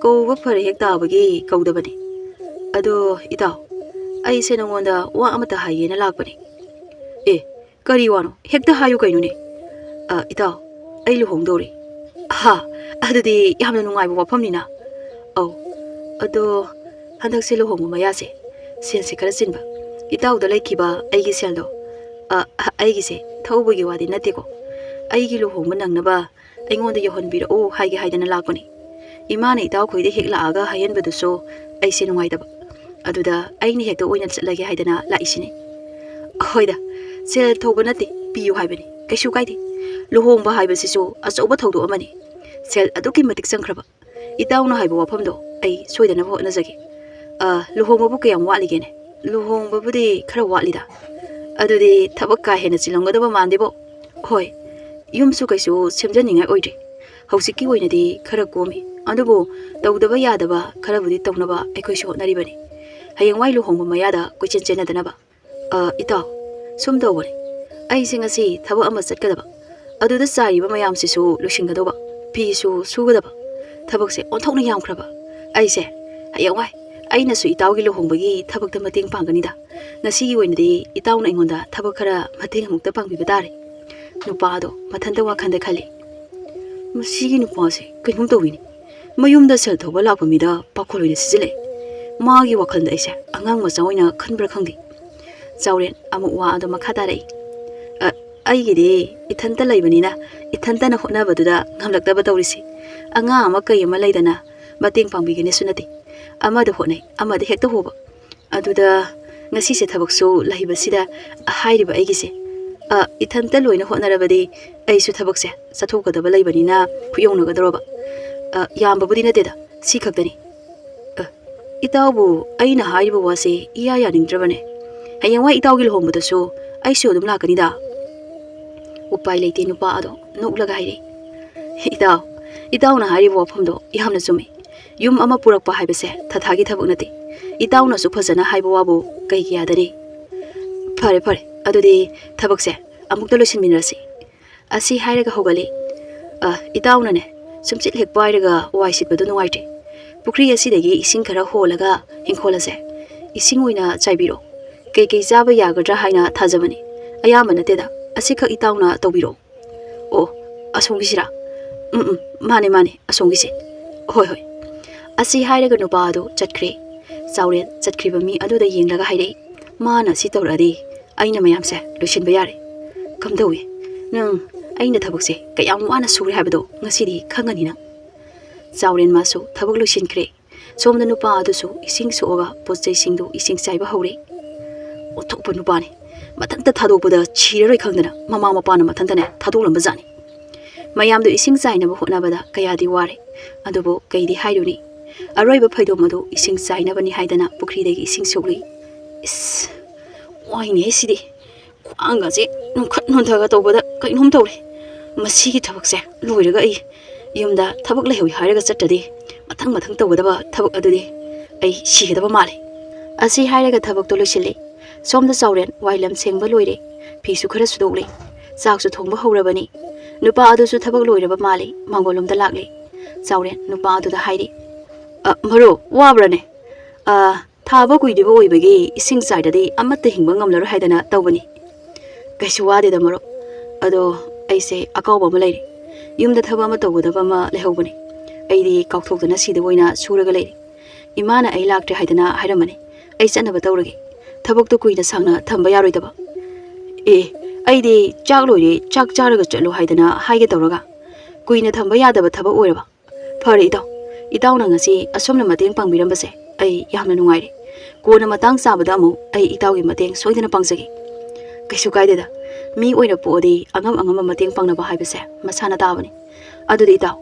ꯀꯧꯕ ꯐꯔꯛ ꯍꯦꯛ ꯇꯥꯕꯒꯤ ꯀꯧꯗꯕꯅꯤ꯫ ꯑꯗꯣ ꯏꯇꯥꯎ, ꯑꯩꯁꯦ ꯅꯉꯣꯟꯗ ꯋꯥ ꯑꯃꯇ ꯍꯥꯏꯒꯦꯅ ꯂꯥꯛꯄꯅꯤ꯫" "ꯑꯦ, ꯀꯔꯤ ꯋꯥꯅꯣ? ꯍꯦꯛꯇ ꯍꯥꯏꯌꯨ ꯀꯩꯅꯣꯅꯦ꯫" "ꯑ, ꯏꯇꯥꯎ, ꯑꯩ ꯂꯨꯍꯣꯡꯗꯧꯔꯦ꯫" "ꯍꯥ, ꯑꯗꯨꯗꯤ ꯌꯥꯝꯅ ꯅꯨꯡꯉꯥꯏꯕ ꯋꯥꯐꯝꯅꯤꯅ꯫" "ꯑꯧ, ꯑꯗꯣ ꯍꯟꯗꯛꯁꯦ ꯂꯨꯍꯣꯡꯕ ꯃꯌꯥꯁꯦ ꯁꯦꯜꯁꯦ ꯈꯔ ꯆꯤꯟꯕ꯫ ꯏꯇꯥꯎꯗ ꯂꯩꯈꯤꯕ ꯑꯩꯒꯤ ꯁꯦꯜꯗꯣ, ꯑ, ꯑ, ꯑꯩꯒꯤꯁꯦ ꯊꯧꯕꯒꯤ ꯋꯥꯗꯤ ꯅꯠꯇꯦꯀꯣ, ꯑꯩꯒꯤ ꯂꯨꯍꯣꯡꯕ ꯅꯪꯅꯕ ꯑꯩꯉꯣꯟꯗ ꯌꯧꯍꯟꯕꯤꯔꯛꯎ ꯍꯥꯏꯒꯦ ꯍꯥꯏꯗꯅ ꯂꯥꯛꯄꯅꯤ꯫ ꯏꯃꯥꯅ ꯏꯇꯥꯎꯈꯣꯏꯗ ꯍꯦꯛ ꯂꯥꯛꯑꯒ ꯍꯥꯏꯍꯟꯕꯗꯨꯁꯨ ꯑꯩꯁꯦ ꯅꯨꯡꯉꯥꯏꯇꯕ꯫ ꯑꯗꯨꯗ ꯑꯩꯅ ꯍꯦꯛꯇ ꯑꯣꯏꯅ ꯆꯠꯂꯒꯦ ꯍꯥꯏꯗꯅ ꯂꯥꯛꯏꯁꯤꯅꯤ꯫" "ꯍꯣꯏꯗ, ꯁꯦꯜ ꯊꯧꯕ ꯅꯠꯇꯦ, ꯄꯤꯌꯨ ꯍꯥꯏꯕꯅꯤ꯫ ꯀꯩꯁꯨ ꯀꯥꯏꯗꯦ꯫ ꯂꯨꯍꯣꯡꯕ ꯍꯥꯏꯕꯁꯤꯁꯨ ꯑꯆꯧꯕ ꯊꯧꯗꯣꯛ ꯑꯃꯅꯤ꯫ ꯁꯦꯜ ꯑꯗꯨꯛꯀꯤ ꯃꯇꯤꯛ ꯆꯪꯈ꯭ꯔꯕ꯫ ꯏꯇꯥꯎꯅ ꯍꯥꯏꯕ ꯋꯥꯐꯝꯗꯣ ꯑꯩ ꯁꯣꯏꯗꯅꯕ ꯍꯣꯠꯅꯖꯒꯦ꯫ ꯑ, ꯂꯨꯍꯣꯡꯕꯕꯨ ꯀꯌꯥꯝ ꯋꯥꯠꯂꯤꯒꯦꯅꯦ?" "ꯂꯨꯍꯣꯡꯕꯕꯨꯗꯤ ꯈꯔ ꯋꯥꯠꯂꯤꯗ꯫ ꯑꯗꯨꯗꯤ ꯊꯕꯛ ꯀꯥ ꯍꯦꯟꯅ ꯆꯤꯜꯂꯝꯒꯗꯕ ꯃꯥꯟꯗꯦꯕꯣ꯫" "ꯍꯣꯏ, ꯌꯨꯝꯁꯨ ꯀꯩꯁꯨ ꯁꯦꯝꯖꯅꯤꯡꯉꯥꯏ ꯑꯣꯏꯗ꯭ꯔꯤ꯫ ꯍꯧꯖꯤꯛꯀꯤ ꯑꯣꯏꯅꯗꯤ ꯈꯔ ꯀꯣꯝꯃꯤ꯫ ꯑꯗꯨꯕꯨ ꯇꯧꯗꯕ ꯌꯥꯗꯕ ꯈꯔꯕꯨꯗꯤ ꯇꯧꯅꯕ ꯑꯩꯈꯣꯏꯁꯨ ꯍꯣꯠꯅꯔꯤꯕꯅꯤ꯫ ꯍꯌꯦꯡꯋꯥꯏ ꯂꯨꯍꯣꯡꯕ ꯃꯌꯥꯗ ꯀꯣꯏꯆꯦꯟ ꯆꯦꯟꯅꯗꯅꯕ꯫" "ꯑ, ꯏꯇꯥꯎ, ꯁꯨꯝ ꯇꯧꯕꯅꯤ꯫ ꯑꯩꯁꯦ ꯉꯁꯤ ꯊꯕꯛ ꯑꯃ ꯆꯠꯀꯗꯕ꯫ ꯑꯗꯨꯗ ꯆꯥꯏꯔꯤꯕ ꯃꯌꯥꯝꯁꯤꯁꯨ ꯂꯣꯏꯁꯤꯟꯒꯗꯧꯕ꯫ ꯐꯤꯁꯨ ꯁꯨꯒꯗꯕ꯫ ꯊꯕꯛꯁꯦ ꯑꯣꯟꯊꯣꯛꯅ ꯌꯥꯝꯈ꯭ꯔꯕ꯫ ꯑꯩꯁꯦ ꯍꯌꯦꯡꯋꯥꯏ ꯑꯩꯅꯁꯨ ꯏꯇꯥꯎꯒꯤ ꯂꯨꯍꯣꯡꯕꯒꯤ ꯊꯕꯛꯇ ꯃꯇꯦꯡ ꯄꯥꯡꯒꯅꯤꯗ꯫ ꯉꯁꯤꯒꯤ ꯑꯣꯏꯅꯗꯤ ꯏꯇꯥꯎꯅ ꯑꯩꯉꯣꯟꯗ ꯊꯕꯛ ꯈꯔ ꯃꯇꯦꯡ ꯑꯃꯨꯛꯇ ꯄꯥꯡꯕꯤꯕ ꯇꯥꯔꯦ꯫" ꯅꯨꯄꯥ ꯑꯗꯣ ꯃꯊꯟꯇ ꯋꯥꯈꯟꯗ ꯈꯜꯂꯤ꯫ "ꯃꯁꯤꯒꯤ ꯅꯨꯄꯥꯁꯦ ꯀꯩꯅꯣꯝ ꯇꯧꯏꯅꯦ꯫ ꯃꯌꯨꯝꯗ ꯁꯦꯜ ꯊꯧꯕ ꯂꯥꯛꯄ ꯃꯤꯗ ꯄꯥꯈꯣꯜ ꯑꯣꯏꯅ ꯁꯤꯖꯤꯜꯂꯛꯑꯦ꯫ ꯃꯥꯒꯤ ꯋꯥꯈꯜꯗ ꯑꯩꯁꯦ ꯑꯉꯥꯡ ꯃꯆꯥ ꯑꯣꯏꯅ ꯈꯟꯕ꯭ꯔꯥ ꯈꯪꯗꯦ꯫" ꯆꯥꯎꯔꯦꯟ ꯑꯃꯨꯛ ꯋꯥ ꯑꯗꯨ ꯃꯈꯥ ꯇꯥꯔꯛꯏ꯫ "ꯑ, ꯑꯩꯒꯤꯗꯤ ꯏꯊꯟꯇ ꯂꯩꯕꯅꯤꯅ ꯏꯊꯟꯇꯅ ꯍꯣꯠꯅꯕꯗꯨꯗ ꯉꯝꯂꯛꯇꯕ ꯇꯧꯔꯤꯁꯦ꯫ ꯑꯉꯥꯡ ꯑꯃ ꯀꯩ ꯑꯃ ꯂꯩꯗꯅ ꯃꯇꯦꯡ ꯄꯥꯡꯕꯤꯒꯅꯤꯁꯨ ꯅꯠꯇꯦ꯫ ꯑꯃꯗ ꯍꯣꯠꯅꯩ, ꯑꯃꯗ ꯍꯦꯛꯇ ꯍꯣꯕ꯫ ꯑꯗꯨꯗ ꯉꯁꯤꯁꯦ ꯊꯕꯛꯁꯨ ꯂꯩꯕꯁꯤꯗ ꯍꯥꯏꯔꯤꯕ ꯑꯩꯒꯤꯁꯦ, ꯑ, ꯏꯊꯟꯇ ꯂꯣꯏꯅ ꯍꯣꯠꯅꯔꯕꯗꯤ ꯑꯩꯁꯨ ꯊꯕꯛꯁꯦ ꯆꯠꯊꯣꯛꯀꯗꯕ ꯂꯩꯕꯅꯤꯅ ꯈꯨꯌꯧꯅꯒꯗꯧꯔꯕ꯫ ꯑ, ꯌꯥꯝꯕꯕꯨꯗꯤ ꯅꯠꯇꯦꯗ, ꯁꯤ ꯈꯛꯇꯅꯤ꯫" "ꯑ, ꯏꯇꯥꯎꯕꯨ ꯑꯩꯅ ꯍꯥꯏꯔꯤꯕ ꯋꯥꯁꯦ ꯏꯌꯥ ꯌꯥꯅꯤꯡꯗ꯭ꯔꯕꯅꯦ꯫ ꯍꯌꯦꯡꯋꯥꯏ ꯏꯇꯥꯎꯒꯤ ꯂꯨꯍꯣꯡꯕꯗꯁꯨ ꯑꯩꯁꯨ ꯑꯗꯨꯝ ꯂꯥꯛꯀꯅꯤꯗ꯫" ꯎꯄꯥꯏ ꯂꯩꯇꯦ ꯅꯨꯄꯥ ꯑꯗꯣ ꯅꯣꯛꯂꯒ ꯍꯥꯏꯔꯛꯏ꯫ "ꯏꯇꯥꯎ, ꯏꯇꯥꯎꯅ ꯍꯥꯏꯔꯤꯕ ꯋꯥꯐꯝꯗꯣ ꯌꯥꯝꯅ ꯆꯨꯝꯃꯤ꯫ ꯌꯨꯝ ꯑꯃ ꯄꯨꯔꯛꯄ ꯍꯥꯏꯕꯁꯦ ꯊꯥꯊꯥꯒꯤ ꯊꯕꯛ ꯅꯠꯇꯦ꯫ ꯏꯇꯥꯎꯅꯁꯨ ꯐꯖꯅ ꯍꯥꯏꯕ ꯋꯥꯕꯨ ꯀꯩꯒꯤ ꯌꯥꯗꯅꯤ? ꯐꯔꯦ, ꯐꯔꯦ, ꯑꯗꯨꯗꯤ ꯊꯕꯛꯁꯦ ꯑꯃꯨꯛꯇ ꯂꯣꯏꯁꯤꯟꯃꯤꯟꯅꯔꯁꯤ꯫" ꯑꯁꯤ ꯍꯥꯏꯔꯒ ꯍꯧꯒꯠꯂꯦ꯫ "ꯑ, ꯏꯇꯥꯎꯅꯅꯦ, ꯁꯨꯝꯆꯤꯠ ꯍꯦꯛ ꯄꯥꯏꯔꯒ ꯋꯥꯏ ꯁꯤꯠꯄꯗꯣ ꯅꯨꯡꯉꯥꯏꯇ꯭ꯔꯦ꯫ ꯄꯨꯈ꯭ꯔꯤ ꯑꯁꯤꯗꯒꯤ ꯏꯁꯤꯡ ꯈꯔ ꯍꯣꯜꯂꯒ ꯏꯪꯈꯣꯜ ꯑꯁꯦ ꯏꯁꯤꯡ ꯑꯣꯏꯅ ꯆꯥꯏꯕꯤꯔꯣ꯫ ꯀꯩꯀꯩ ꯆꯥꯕ ꯌꯥꯒꯗ꯭ꯔꯥ ꯍꯥꯏꯅ ꯊꯥꯖꯕꯅꯤ꯫ ꯑꯌꯥꯝꯕ ꯅꯠꯇꯦꯗ, ꯑꯁꯤꯈꯛ ꯏꯇꯥꯎꯅ ꯇꯧꯕꯤꯔꯣ꯫" "ꯑꯣ, ꯑꯁꯣꯝꯒꯤꯁꯤꯔꯥ? ꯎꯝ, ꯎꯝ, ꯃꯥꯅꯦ, ꯃꯥꯅꯦ, ꯑꯁꯣꯝꯒꯤꯁꯦ꯫ ꯍꯣꯏ, ꯍꯣꯏ꯫" ꯑꯁꯤ ꯍꯥꯏꯔꯒ ꯅꯨꯄꯥ ꯑꯗꯨ ꯆꯠꯈ꯭ꯔꯦ꯫ ꯆꯥꯎꯔꯦꯟ ꯆꯠꯈ꯭ꯔꯤꯕ ꯃꯤ ꯑꯗꯨꯗ ꯌꯦꯡꯂꯒ ꯍꯥꯏꯔꯛꯏ, "ꯃꯥꯅ ꯁꯤ ꯇꯧꯔꯛꯑꯗꯤ ꯑꯩꯅ ꯃꯌꯥꯝꯁꯦ ꯂꯣꯏꯁꯤꯟꯕ ꯌꯥꯔꯦ꯫ ꯀꯝꯗꯧꯏ? ꯅꯪ ꯑꯩꯅ ꯊꯕꯛꯁꯦ ꯀꯌꯥꯝ ꯋꯥꯅ ꯁꯨꯔꯦ ꯍꯥꯏꯕꯗꯣ ꯉꯁꯤꯗꯤ ꯈꯪꯉꯅꯤ ꯅꯪ꯫" ꯆꯥꯎꯔꯦꯟ ꯃꯥꯁꯨ ꯊꯕꯛ ꯂꯣꯏꯁꯤꯟꯈ꯭ꯔꯦ꯫ ꯁꯣꯝꯗ ꯅꯨꯄꯥ ꯑꯗꯨꯁꯨ ꯏꯁꯤꯡ ꯁꯣꯛꯑꯒ ꯄꯣꯠ ꯆꯩꯁꯤꯡꯗꯨ ꯏꯁꯤꯡ ꯆꯥꯏꯕ ꯍꯧꯔꯦ꯫ ꯑꯣꯟꯊꯣꯛꯄ ꯅꯨꯄꯥꯅꯤ꯫ ꯃꯊꯟꯇ ꯊꯥꯗꯣꯛꯄꯗ ꯁꯤꯔꯔꯣꯏ ꯈꯪꯗꯅ ꯃꯃꯥ ꯃꯄꯥꯅ ꯃꯊꯟꯇꯅꯦ ꯊꯥꯗꯣꯛꯂꯝꯕ ꯖꯥꯠꯅꯤ꯫ ꯃꯌꯥꯝꯗꯨ ꯏꯁꯤꯡ ꯆꯥꯏꯅꯕ ꯍꯣꯠꯅꯕꯗ ꯀꯌꯥꯗꯤ ꯋꯥꯔꯦ꯫ ꯑꯗꯨꯕꯨ ꯀꯩꯗꯤ ꯍꯥꯏꯔꯨꯅꯤ? ꯑꯔꯣꯏꯕ ꯐꯩꯗꯣꯝ ꯑꯗꯨ ꯏꯁꯤꯡ ꯆꯥꯏꯅꯕꯅꯤ ꯍꯥꯏꯗꯅ ꯄꯨꯈ꯭ꯔꯤꯗꯒꯤ ꯏꯁꯤꯡ ꯁꯣꯛꯂꯨꯏ꯫ ꯏꯁ, ꯋꯥꯏꯅꯦ ꯁꯤꯗꯤ꯫ ꯈ꯭ꯋꯥꯡꯒꯁꯦ ꯅꯣꯟꯈꯠ ꯅꯣꯟꯊꯒ ꯇꯧꯕꯗ ꯀꯩꯅꯣꯝ ꯇꯧꯔꯦ꯫ ꯃꯁꯤꯒꯤ ꯊꯕꯛꯁꯦ ꯂꯣꯏꯔꯒ ꯑꯩ ꯌꯨꯝꯗ ꯊꯕꯛ ꯂꯩꯍꯧꯏ ꯍꯥꯏꯔꯒ ꯆꯠꯇ꯭ꯔꯗꯤ ꯃꯊꯪ ꯃꯊꯪ ꯇꯧꯒꯗꯕ ꯊꯕꯛ ꯑꯗꯨꯗꯤ ꯑꯩ ꯁꯤꯒꯗꯕ ꯃꯥꯜꯂꯦ꯫ ꯑꯁꯤ ꯍꯥꯏꯔꯒ ꯊꯕꯛꯇꯣ ꯂꯣꯏꯁꯤꯜꯂꯤ꯫ ꯁꯣꯝꯗ ꯆꯥꯎꯔꯦꯟ ꯋꯥꯏ ꯂꯝ ꯁꯦꯡꯕ ꯂꯣꯏꯔꯦ꯫ ꯐꯤꯁꯨ ꯈꯔ ꯁꯨꯗꯣꯛꯂꯦ꯫ ꯆꯥꯛꯁꯨ ꯊꯣꯡꯕ ꯍꯧꯔꯕꯅꯤ꯫ ꯅꯨꯄꯥ ꯑꯗꯨꯁꯨ ꯊꯕꯛ ꯂꯣꯏꯔꯕ ꯃꯥꯜꯂꯤ꯫ ꯃꯥꯡꯒꯣꯜꯂꯣꯝꯗ ꯂꯥꯛꯂꯦ꯫ ꯆꯥꯎꯔꯦꯟ ꯅꯨꯄꯥ ꯑꯗꯨꯗ ꯍꯥꯏꯔꯤ, "ꯑ, ꯃꯔꯨꯞ, ꯋꯥꯕ꯭ꯔꯅꯦ? ꯑ, ꯊꯥꯕ ꯀꯨꯏꯗ꯭ꯔꯤꯕ ꯑꯣꯏꯕꯒꯤ ꯏꯁꯤꯡ ꯆꯥꯏꯗ꯭ꯔꯗꯤ ꯑꯃꯠꯇ ꯍꯤꯡꯕ ꯉꯝꯂꯔꯣꯏ ꯍꯥꯏꯗꯅ ꯇꯧꯕꯅꯤ꯫" "ꯀꯩꯁꯨ ꯋꯥꯗꯦꯗ ꯃꯔꯨꯞ꯫ ꯑꯗꯣ ꯑꯩꯁꯦ ꯑꯀꯥꯎꯕ ꯑꯃ ꯂꯩꯔꯦ꯫ ꯌꯨꯝꯗ ꯊꯕꯛ ꯑꯃ ꯇꯧꯒꯗꯕ ꯑꯃ ꯂꯩꯍꯧꯕꯅꯦ꯫ ꯑꯩꯗꯤ ꯀꯥꯎꯊꯣꯛꯇꯅ ꯁꯤꯗ ꯑꯣꯏꯅ ꯁꯨꯔꯒ ꯂꯩꯔꯦ꯫ ꯏꯃꯥꯅ ꯑꯩ ꯂꯥꯛꯇ꯭ꯔꯦ ꯍꯥꯏꯗꯅ ꯍꯥꯏꯔꯝꯕꯅꯦ꯫ ꯑꯩ ꯆꯠꯅꯕ ꯇꯧꯔꯒꯦ꯫ ꯊꯕꯛꯇꯣ ꯀꯨꯏꯅ ꯁꯥꯡꯅ ꯊꯝꯕ ꯌꯥꯔꯣꯏꯗꯕ꯫ ꯑꯦ, ꯑꯩꯗꯤ ꯆꯥꯛ ꯂꯣꯏꯔꯦ, ꯆꯥꯛ ꯆꯥꯔꯒ ꯆꯠꯂꯣ ꯍꯥꯏꯗꯅ ꯍꯥꯏꯒꯦ ꯇꯧꯔꯒ ꯀꯨꯏꯅ ꯊꯝꯕ ꯌꯥꯗꯕ ꯊꯕꯛ ꯑꯣꯏꯔꯕ꯫ ꯐꯔꯦ ꯏꯇꯥꯎ, ꯏꯇꯥꯎꯅ ꯉꯁꯤ ꯑꯁꯣꯝꯅ ꯃꯇꯦꯡ ꯄꯥꯡꯕꯤꯔꯝꯕꯁꯦ ꯑꯩ ꯌꯥꯝꯅ ꯅꯨꯡꯉꯥꯏꯔꯦ꯫ ꯀꯣꯟꯅ ꯃꯇꯥꯡ ꯆꯥꯕꯗ ꯑꯃꯨꯛ ꯑꯩ ꯏꯇꯥꯎꯒꯤ ꯃꯇꯦꯡ ꯁꯣꯏꯗꯅ ꯄꯥꯡꯖꯒꯦ꯫ ꯀꯩꯁꯨ ꯀꯥꯏꯗꯦꯗ, ꯃꯤ ꯑꯣꯏꯅ ꯄꯣꯛꯑꯗꯤ ꯑꯉꯝ ꯑꯉꯝꯕ ꯃꯇꯦꯡ ꯄꯥꯡꯅꯕ ꯍꯥꯏꯕꯁꯦ ꯃꯁꯥꯅ ꯇꯥꯕꯅꯤ꯫ ꯑꯗꯨꯗꯤ ꯏꯇꯥꯎ,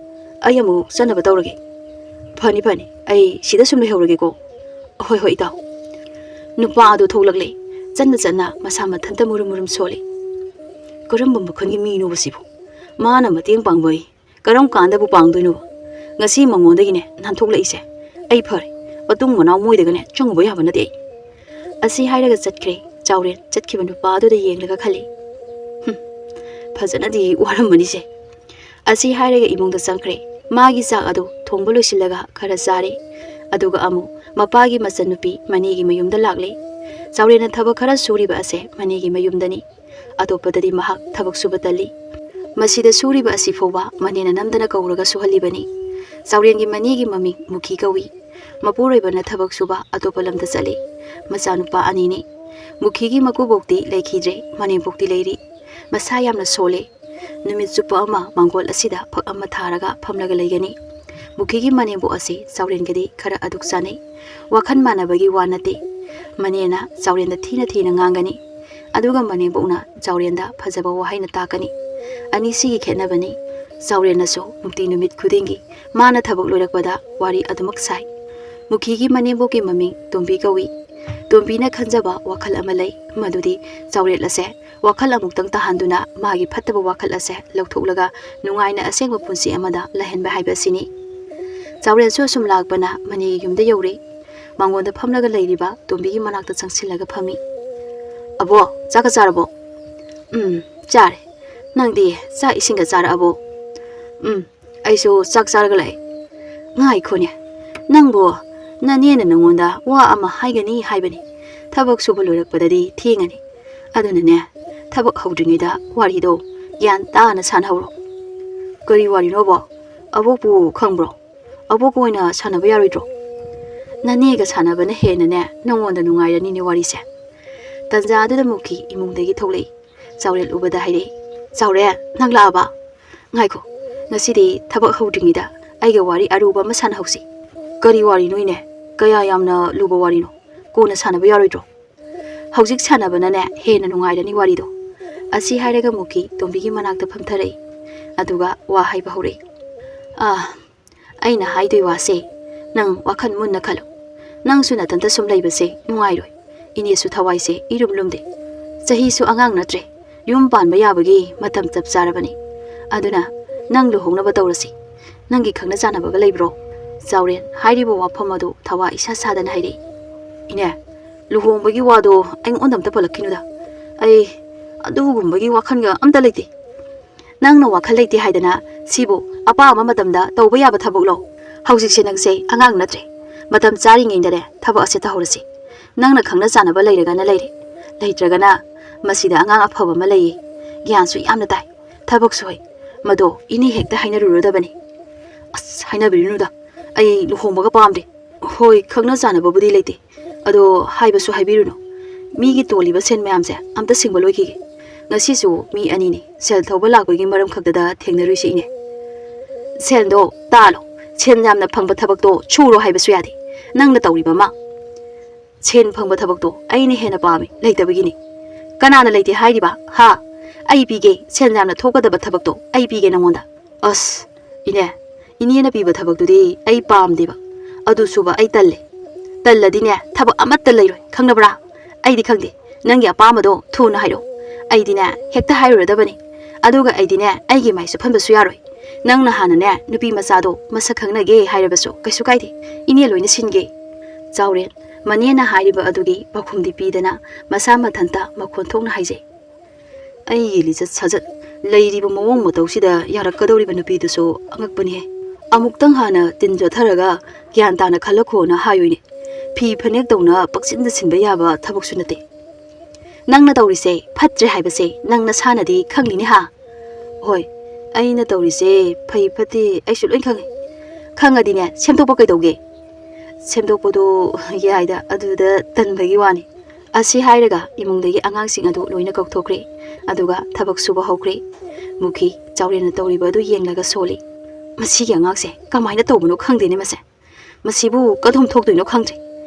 ꯑꯩ ꯑꯃꯨꯛ ꯆꯠꯅꯕ ꯇꯧꯔꯒꯦ꯫ ꯐꯅꯤ ꯐꯅꯤ, ꯑꯩ ꯁꯤꯗ ꯁꯨꯝ ꯂꯩꯍꯧꯔꯒꯦꯀꯣ꯫ ꯍꯣꯏ ꯍꯣꯏ ꯏꯇꯥꯎ꯫ ꯅꯨꯄꯥ ꯑꯗꯨ ꯊꯣꯛꯂꯛꯂꯦ꯫ ꯆꯠꯅ ꯆꯠꯅ ꯃꯁꯥ ꯃꯊꯟꯇ ꯃꯨꯔꯨꯝ ꯃꯨꯔꯨꯝ ꯁꯣꯜꯂꯤ꯫ ꯀꯔꯝꯕ ꯃꯈꯜꯒꯤ ꯃꯤꯅꯣꯕ ꯁꯤꯕꯨ? ꯃꯥꯅ ꯃꯇꯦꯡ ꯄꯥꯡꯕ ꯑꯩ ꯀꯔꯝ ꯀꯥꯟꯗꯕꯨ ꯄꯥꯡꯗꯣꯏꯅꯣ? ꯉꯁꯤ ꯃꯉꯣꯟꯗꯒꯤꯅꯦ ꯅꯥꯟꯊꯣꯛꯂꯛꯏꯁꯦ꯫ ꯑꯩ ꯐꯔꯦ, ꯃꯇꯨꯡ ꯃꯅꯥꯎ ꯃꯣꯏꯗꯒꯅꯦ ꯆꯪꯉꯨꯕ ꯌꯥꯕ ꯅꯠꯇꯦ ꯑꯩ꯫ ꯑꯁꯤ ꯍꯥꯏꯔꯒ ꯆꯠꯈ꯭ꯔꯦ꯫ ꯆꯥꯎꯔꯦꯟ ꯆꯠꯈꯤꯕ ꯅꯨꯄꯥ ꯑꯗꯨꯗ ꯌꯦꯡꯂꯒ ꯈꯜꯂꯤ, "ꯍꯨꯝ, ꯐꯖꯅꯗꯤ ꯋꯥꯔꯝꯕꯅꯤꯁꯦ"꯫ ꯑꯁꯤ ꯍꯥꯏꯔꯒ ꯏꯃꯨꯡꯗ ꯆꯪꯈ꯭ꯔꯦ꯫ ꯃꯥꯒꯤ ꯆꯥꯛ ꯑꯗꯨ ꯊꯣꯡꯕ ꯂꯣꯏꯁꯤꯜꯂꯒ ꯈꯔ ꯆꯥꯔꯦ꯫ ꯑꯗꯨꯒ ꯑꯃꯨꯛ ꯃꯄꯥꯒꯤ ꯃꯆꯟꯅꯨꯄꯤ ꯃꯅꯦꯒꯤ ꯃꯌꯨꯝꯗ ꯂꯥꯛꯂꯦ꯫ ꯆꯥꯎꯔꯦꯟꯅ ꯊꯕꯛ ꯈꯔ ꯁꯨꯔꯤꯕ ꯑꯁꯦ ꯃꯅꯦꯒꯤ ꯃꯌꯨꯝꯗꯅꯤ꯫ ꯑꯇꯣꯞꯄꯗꯗꯤ ꯃꯍꯥꯛ ꯊꯕꯛ ꯁꯨꯕ ꯇꯜꯂꯤ꯫ ꯃꯁꯤꯗ ꯁꯨꯔꯤꯕ ꯑꯁꯤ ꯐꯥꯎꯕ ꯃꯅꯦꯅ ꯅꯝꯗꯅ ꯀꯧꯔꯒ ꯁꯨꯍꯜꯂꯤꯕꯅꯤ꯫ ꯆꯥꯎꯔꯦꯟꯒꯤ ꯃꯅꯦꯒꯤ ꯃꯃꯤꯡ ꯃꯨꯈꯤ ꯀꯧꯏ꯫ ꯃꯄꯨꯔꯣꯏꯕꯅ ꯊꯕꯛ ꯁꯨꯕ ꯑꯇꯣꯞꯄ ꯂꯝꯗ ꯆꯠꯂꯤ꯫ ꯃꯆꯥꯅꯨꯄꯥ ꯑꯅꯤꯅꯤ꯫ ꯃꯨꯈꯤꯒꯤ ꯃꯀꯨꯕꯣꯛꯇꯤ ꯂꯩꯈꯤꯗ꯭ꯔꯦ, ꯃꯅꯦꯝꯕꯣꯛꯇꯤ ꯂꯩꯔꯤ꯫ ꯃꯁꯥ ꯌꯥꯝꯅ ꯁꯣꯜꯂꯦ꯫ ꯅꯨꯃꯤꯠ ꯆꯨꯞꯄ ꯑꯃ ꯃꯥꯡꯒꯣꯜ ꯑꯁꯤꯗ ꯐꯛ ꯑꯃ ꯊꯥꯔꯒ ꯐꯝꯂꯒ ꯂꯩꯒꯅꯤ꯫ ꯃꯨꯈꯤꯒꯤ ꯃꯅꯦꯝꯕꯣꯛ ꯑꯁꯤ ꯆꯥꯎꯔꯦꯟꯒꯗꯤ ꯈꯔ ꯑꯗꯨꯛ ꯆꯥꯅꯩ꯫ ꯋꯥꯈꯜ ꯃꯥꯟꯅꯕꯒꯤ ꯋꯥ ꯅꯠꯇꯦ꯫ ꯃꯅꯦꯅ ꯆꯥꯎꯔꯦꯟꯗ ꯊꯤꯅ ꯊꯤꯅ ꯉꯥꯡꯒꯅꯤ꯫ ꯑꯗꯨꯒ ꯃꯅꯦꯝꯕꯣꯛꯅ ꯆꯥꯎꯔꯦꯟꯗ ꯐꯖꯕ ꯋꯥꯍꯩꯅ ꯇꯥꯛꯀꯅꯤ꯫ ꯑꯅꯤꯁꯤꯒꯤ ꯈꯦꯠꯅꯕꯅꯤ꯫ ꯆꯥꯎꯔꯦꯟꯅꯁꯨ ꯅꯨꯡꯇꯤ ꯅꯨꯃꯤꯠ ꯈꯨꯗꯤꯡꯒꯤ ꯃꯥꯅ ꯊꯕꯛ ꯂꯣꯏꯔꯛꯄꯗ ꯋꯥꯔꯤ ꯑꯗꯨꯃꯛ ꯁꯥꯏ꯫ ꯃꯨꯈꯤꯒꯤ ꯃꯅꯦꯝꯕꯣꯛꯀꯤ ꯃꯃꯤꯡ ꯇꯣꯝꯕꯤ ꯀꯧꯏ꯫ ꯇꯣꯝꯕꯤꯅ ꯈꯟꯖꯕ ꯋꯥꯈꯜ ꯑꯃ ꯂꯩ, ꯃꯗꯨꯗꯤ ꯆꯥꯎꯔꯦꯟ ꯑꯁꯦ ꯋꯥꯈꯜ ꯑꯃꯨꯛꯇꯪ ꯇꯥꯍꯟꯗꯨꯅ ꯃꯥꯒꯤ ꯐꯠꯇꯕ ꯋꯥꯈꯜ ꯑꯁꯦ ꯂꯧꯊꯣꯛꯂꯒ ꯅꯨꯡꯉꯥꯏꯅ ꯑꯁꯦꯡꯕ ꯄꯨꯟꯁꯤ ꯑꯃꯗ ꯂꯩꯍꯟꯕ ꯍꯥꯏꯕ ꯑꯁꯤꯅꯤ꯫ ꯆꯥꯎꯔꯦꯟꯁꯨ ꯑꯁꯨꯝ ꯂꯥꯛꯄꯅ ꯃꯅꯦꯒꯤ ꯌꯨꯝꯗ ꯌꯧꯔꯦ꯫ ꯃꯉꯣꯟꯗ ꯐꯝꯂꯒ ꯂꯩꯔꯤꯕ ꯇꯣꯝꯕꯤꯒꯤ ꯃꯅꯥꯛꯇ ꯆꯪꯁꯤꯜꯂꯒ ꯐꯝꯃꯤ꯫ "ꯑꯕꯣ, ꯆꯥꯛꯀ ꯆꯥꯔꯕꯣ?" "ꯎꯝ, ꯆꯥꯔꯦ꯫ ꯅꯪꯗꯤ ꯆꯥꯛ ꯏꯁꯤꯡꯒ ꯆꯥꯔꯛꯑꯕꯣ?" "ꯎꯝ, ꯑꯩꯁꯨ ꯆꯥꯛ ꯆꯥꯔꯒ ꯂꯥꯛꯑꯦ꯫ ꯉꯥꯏꯈꯣꯅꯦ, ꯅꯪꯕꯨ ꯅꯅꯦꯅ ꯅꯉꯣꯟꯗ ꯋꯥ ꯑꯃ ꯍꯥꯏꯒꯅꯤ ꯍꯥꯏꯕꯅꯤ꯫ ꯊꯕꯛ ꯁꯨꯕ ꯂꯣꯏꯔꯛꯄꯗꯗꯤ ꯊꯦꯡꯉꯅꯤ꯫ ꯑꯗꯨꯅꯅꯦ, ꯊꯕꯛ ꯍꯧꯗ꯭ꯔꯤꯉꯩꯗ ꯋꯥꯔꯤꯗꯣ ꯒ꯭ꯌꯥꯟ ꯇꯥꯅ ꯁꯥꯟꯅꯍꯧꯔꯣ"꯫ ꯀꯔꯤ ꯋꯥꯔꯤꯅꯣꯕꯣ? ꯑꯕꯣꯛꯄꯨ ꯈꯪꯕ꯭ꯔꯣ? ꯑꯕꯣꯛꯀ ꯑꯣꯏꯅ ꯁꯥꯟꯅꯕ ꯌꯥꯔꯣꯏꯗ꯭ꯔꯣ? ꯅꯅꯦꯒ ꯁꯥꯟꯅꯕꯅ ꯍꯦꯟꯅꯅꯦ ꯅꯉꯣꯟꯗ ꯅꯨꯡꯉꯥꯏꯔꯅꯤꯅꯦ ꯋꯥꯔꯤꯁꯦ꯫ ꯇꯟꯖꯥ ꯑꯗꯨꯗ ꯃꯨꯀꯤ ꯏꯃꯨꯡꯗꯒꯤ ꯊꯣꯛꯂꯛꯏ꯫ ꯆꯥꯎꯔꯦꯜ ꯎꯕꯗ ꯍꯥꯏꯔꯛꯏ, "ꯆꯥꯎꯔꯦꯜ, ꯅꯪ ꯂꯥꯛꯑꯕ? ꯉꯥꯏꯈꯣ, ꯉꯁꯤꯗꯤ ꯊꯕꯛ ꯍꯧꯗ꯭ꯔꯤꯉꯩꯗ ꯑꯩꯒ ꯋꯥꯔꯤ ꯑꯔꯨꯕ ꯑꯃ ꯁꯥꯟꯅꯍꯧꯁꯤ꯫" "ꯀꯔꯤ ꯋꯥꯔꯤꯅꯣ ꯏꯅꯦ? ꯀꯌꯥ ꯌꯥꯝꯅ ꯂꯨꯕ ꯋꯥꯔꯤꯅꯣ? ꯀꯣꯟꯅ ꯁꯥꯟꯅꯕ ꯌꯥꯔꯣꯏꯗ꯭ꯔꯣ?" "ꯍꯧꯖꯤꯛ ꯁꯥꯟꯅꯕꯅꯅꯦ ꯍꯦꯟꯅ ꯅꯨꯡꯉꯥꯏꯔꯅꯤ ꯋꯥꯔꯤꯗꯣ꯫" ꯑꯁꯤ ꯍꯥꯏꯔꯒ ꯃꯨꯀꯤ ꯇꯣꯝꯕꯤꯒꯤ ꯃꯅꯥꯛꯇ ꯐꯝꯊꯔꯛꯏ꯫ ꯑꯗꯨꯒ ꯋꯥ ꯍꯥꯏꯕ ꯍꯧꯔꯛꯏ꯫ "ꯑꯥ, ꯑꯩꯅ ꯍꯥꯏꯗꯣꯏ ꯋꯥꯁꯦ ꯅꯪ ꯋꯥꯈꯜ ꯃꯨꯟꯅ ꯈꯜꯂꯨ꯫ ꯅꯪꯁꯨ ꯅꯊꯟꯇ ꯁꯨꯝ ꯂꯩꯕꯁꯦ ꯅꯨꯡꯉꯥꯏꯔꯣꯏ꯫ ꯏꯅꯦꯁꯨ ꯊꯋꯥꯏꯁꯦ ꯏꯔꯨꯝ ꯂꯨꯝꯗꯦ꯫ ꯆꯍꯤꯁꯨ ꯑꯉꯥꯡ ꯅꯠꯇ꯭ꯔꯦ꯫ ꯌꯨꯝ ꯄꯥꯟꯕ ꯌꯥꯕꯒꯤ ꯃꯇꯝ ꯆꯞ ꯆꯥꯔꯕꯅꯤ꯫ ꯑꯗꯨꯅ ꯅꯪ ꯂꯨꯍꯣꯡꯅꯕ ꯇꯧꯔꯁꯤ꯫ ꯅꯪꯒꯤ ꯈꯪꯅ ꯆꯥꯟꯅꯕꯒ ꯂꯩꯕ꯭ꯔꯣ?" ꯆꯥꯎꯔꯦꯟ ꯍꯥꯏꯔꯤꯕ ꯋꯥꯐꯝ ꯑꯗꯨ ꯊꯋꯥ ꯏꯁꯥ ꯁꯥꯗꯅ ꯍꯥꯏꯔꯛꯏ꯫ "ꯏꯅꯦ, ꯂꯨꯍꯣꯡꯕꯒꯤ ꯋꯥꯗꯣ ꯑꯩꯉꯣꯟꯗ ꯑꯝꯇ ꯄꯜꯂꯛꯈꯤꯅꯨꯗ꯫ ꯑꯩ ꯑꯗꯨꯒꯨꯝꯕꯒꯤ ꯋꯥꯈꯜꯒ ꯑꯝꯇ ꯂꯩꯇꯦ꯫" "ꯅꯪꯅ ꯋꯥꯈꯜ ꯂꯩꯇꯦ ꯍꯥꯏꯗꯅ ꯁꯤꯕꯨ ꯑꯄꯥꯝꯕ ꯃꯇꯝꯗ ꯇꯧꯕ ꯌꯥꯕ ꯊꯕꯛꯂꯣ? ꯍꯧꯖꯤꯛꯁꯦ ꯅꯪꯁꯦ ꯑꯉꯥꯡ ꯅꯠꯇ꯭ꯔꯦ꯫ ꯃꯇꯝ ꯆꯥꯔꯤꯉꯩꯗꯅꯦ ꯊꯕꯛ ꯑꯁꯦ ꯇꯧꯍꯧꯔꯁꯤ꯫ ꯅꯪꯅ ꯈꯪꯅ ꯆꯥꯟꯅꯕ ꯂꯩꯔꯒꯅ ꯂꯩꯔꯦ, ꯂꯩꯇ꯭ꯔꯒꯅ ꯃꯁꯤꯗ ꯑꯉꯥꯡ ꯑꯐꯕ ꯑꯃ ꯂꯩꯌꯦ, ꯒ꯭ꯌꯥꯟꯁꯨ ꯌꯥꯝꯅ ꯇꯥꯏ, ꯊꯕꯛꯁꯨ ꯍꯩ, ꯃꯗꯣ ꯏꯅꯦ ꯍꯦꯛꯇ ꯍꯥꯏꯅꯔꯨꯔꯗꯕꯅꯤ꯫" "ꯑꯁ, ꯍꯥꯏꯅꯕꯤꯔꯨꯅꯨꯗ, ꯑꯩ ꯂꯨꯍꯣꯡꯕꯒ ꯄꯥꯝꯗꯦ꯫ ꯍꯣꯏ, ꯈꯪꯅ ꯆꯥꯟꯅꯕꯕꯨꯗꯤ ꯂꯩꯇꯦ, ꯑꯗꯣ ꯍꯥꯏꯕꯁꯨ ꯍꯥꯏꯕꯤꯔꯨꯅꯨ꯫ ꯃꯤꯒꯤ ꯇꯣꯜꯂꯤꯕ ꯁꯦꯟ ꯃꯌꯥꯝꯁꯦ ꯑꯝꯇ ꯁꯤꯡꯕ ꯂꯣꯏꯈꯤꯒꯦ꯫ ꯉꯁꯤꯁꯨ ꯃꯤ ꯑꯅꯤꯅꯤ ꯁꯦꯜ ꯊꯧꯕ ꯂꯥꯛꯄꯒꯤ ꯃꯔꯝ ꯈꯛꯇꯗ ꯊꯦꯡꯅꯔꯨꯏꯁꯤ ꯏꯅꯦ꯫ ꯁꯦꯜꯗꯣ ꯇꯥꯜꯂꯣ, ꯁꯦꯟ ꯌꯥꯝꯅ ꯐꯪꯕ ꯊꯕꯛꯇꯣ ꯁꯨꯔꯣ ꯍꯥꯏꯕꯁꯨ ꯌꯥꯗꯦ꯫ ꯅꯪꯅ ꯇꯧꯔꯤꯕ ꯑꯃ, ꯁꯦꯟ ꯐꯪꯕ ꯊꯕꯛꯇꯣ ꯑꯩꯅ ꯍꯦꯟꯅ ꯄꯥꯝꯃꯤ, ꯂꯩꯇꯕꯒꯤꯅꯤ꯫ ꯀꯅꯥꯅ ꯂꯩꯇꯦ ꯍꯥꯏꯔꯤꯕ? ꯍꯥ? ꯑꯩ ꯄꯤꯒꯦ, ꯁꯦꯟ ꯌꯥꯝꯅ ꯊꯣꯛꯀꯗꯕ ꯊꯕꯛꯇꯣ ꯑꯩ ꯄꯤꯒꯦ ꯅꯪꯉꯣꯟꯗ꯫ ꯑꯁ, ꯏꯅꯦ, ꯏꯅꯦꯅ ꯄꯤꯕ ꯊꯕꯛꯇꯨꯗꯤ ꯑꯩ ꯄꯥꯝꯗꯦꯕ꯫ ꯑꯗꯨ ꯁꯨꯕ ꯑꯩ ꯇꯜꯂꯦ꯫ ꯇꯜꯂꯗꯤꯅꯦ, ꯊꯕꯛ ꯑꯃꯠꯇ ꯂꯩꯔꯣꯏ, ꯈꯪꯅꯕ꯭ꯔꯥ? ꯑꯩꯗꯤ ꯈꯪꯗꯦ, ꯅꯪꯒꯤ ꯑꯄꯥꯝꯕꯗꯣ ꯊꯨꯅ ꯍꯥꯏꯔꯛꯑꯣ꯫ ꯑꯩꯗꯤꯅꯦ, ꯍꯦꯛꯇ ꯍꯥꯏꯔꯨꯔꯗꯕꯅꯤ꯫ ꯑꯗꯨꯒ ꯑꯩꯗꯤꯅꯦ, ꯑꯩꯒꯤ ꯃꯥꯏ ꯆꯨꯞꯍꯟꯕꯁꯨ ꯌꯥꯔꯣꯏ꯫ ꯅꯪꯅ ꯍꯥꯟꯅꯅꯦ, ꯅꯨꯄꯤ ꯃꯆꯥꯗꯣ ꯃꯁꯛ ꯈꯪꯅꯒꯦ ꯍꯥꯏꯔꯕꯁꯨ ꯀꯩꯁꯨ ꯀꯥꯏꯗꯦ, ꯏꯅꯦ ꯂꯣꯏꯅ ꯁꯤꯟꯒꯦ꯫ ꯆꯥꯎꯔꯦꯟ, ꯃꯅꯦꯅ ꯍꯥꯏꯔꯤꯕ ꯑꯗꯨꯒꯤ ꯄꯥꯎꯈꯨꯝꯗꯤ ꯄꯤꯗꯅ ꯃꯁꯥ ꯃꯊꯟꯇ ꯃꯈꯣꯟ ꯊꯣꯛꯅ ꯍꯥꯏꯖꯩ꯫ ꯑꯩꯒꯤ ꯂꯤꯆꯠ ꯁꯥꯖꯠ, ꯂꯩꯔꯤꯕ ꯃꯑꯣꯡ ꯃꯇꯧꯁꯤꯗ ꯌꯥꯔꯛꯀꯗꯧꯔꯤꯕ ꯅꯨꯄꯤꯗꯨꯁꯨ ꯑꯉꯛꯄꯅꯤꯍꯦ꯫ ꯑꯃꯨꯛꯇꯪ ꯍꯥꯟꯅ ꯇꯤꯟ ꯆꯣꯠꯊꯔꯒ ꯒ꯭ꯌꯥꯟ ꯇꯥꯅ ꯈꯜꯂꯈꯣꯅ ꯍꯥꯏꯌꯨꯅꯦ꯫ ꯐꯤ ꯐꯅꯦꯛ ꯇꯧꯅ ꯄꯛꯆꯤꯟꯗ ꯁꯤꯟꯕ ꯌꯥꯕ ꯊꯕꯛꯁꯨ ꯅꯠꯇꯦ꯫ ꯅꯪꯅ ꯇꯧꯔꯤꯁꯦ ꯐꯠꯇ꯭ꯔꯦ ꯍꯥꯏꯕꯁꯦ ꯅꯪ ꯅꯁꯥꯅꯗꯤ ꯈꯪꯂꯤꯅꯦ ꯍꯥ? ꯍꯣꯏ, "ꯑꯩꯅ ꯇꯧꯔꯤꯁꯦ ꯐꯩ ꯐꯠꯇꯦ ꯑꯩꯁꯨ ꯂꯣꯏ ꯈꯪꯉꯤ꯫ ꯈꯪꯉꯗꯤꯅꯦ, ꯁꯦꯝꯗꯣꯛꯄ ꯀꯩꯗꯧꯒꯦ?" "ꯁꯦꯝꯗꯣꯛꯄꯗꯣ ꯌꯥꯏꯗ, ꯑꯗꯨꯗ ꯇꯟꯕꯒꯤ ꯋꯥꯅꯤ"꯫ ꯑꯁꯤ ꯍꯥꯏꯔꯒ ꯏꯃꯨꯡꯗꯒꯤ ꯑꯉꯥꯡꯁꯤꯡ ꯑꯗꯨ ꯂꯣꯏꯅ ꯀꯧꯊꯣꯛꯈ꯭ꯔꯦ꯫ ꯑꯗꯨꯒ ꯊꯕꯛ ꯁꯨꯕ ꯍꯧꯈ꯭ꯔꯦ꯫ ꯃꯨꯈꯤ ꯆꯥꯎꯔꯦꯟꯅ ꯇꯧꯔꯤꯕ ꯑꯗꯨ ꯌꯦꯡꯂꯒ ꯁꯣꯜꯂꯤ꯫ "ꯃꯁꯤꯒꯤ ꯑꯉꯥꯡꯁꯦ ꯀꯃꯥꯏꯅ ꯇꯧꯕꯅꯣ ꯈꯪꯗꯦꯅꯦ ꯃꯁꯦ꯫ ꯃꯁꯤꯕꯨ ꯀꯗꯣꯝ ꯊꯣꯛꯇꯣꯏꯅꯣ ꯈꯪꯗ꯭ꯔꯦ꯫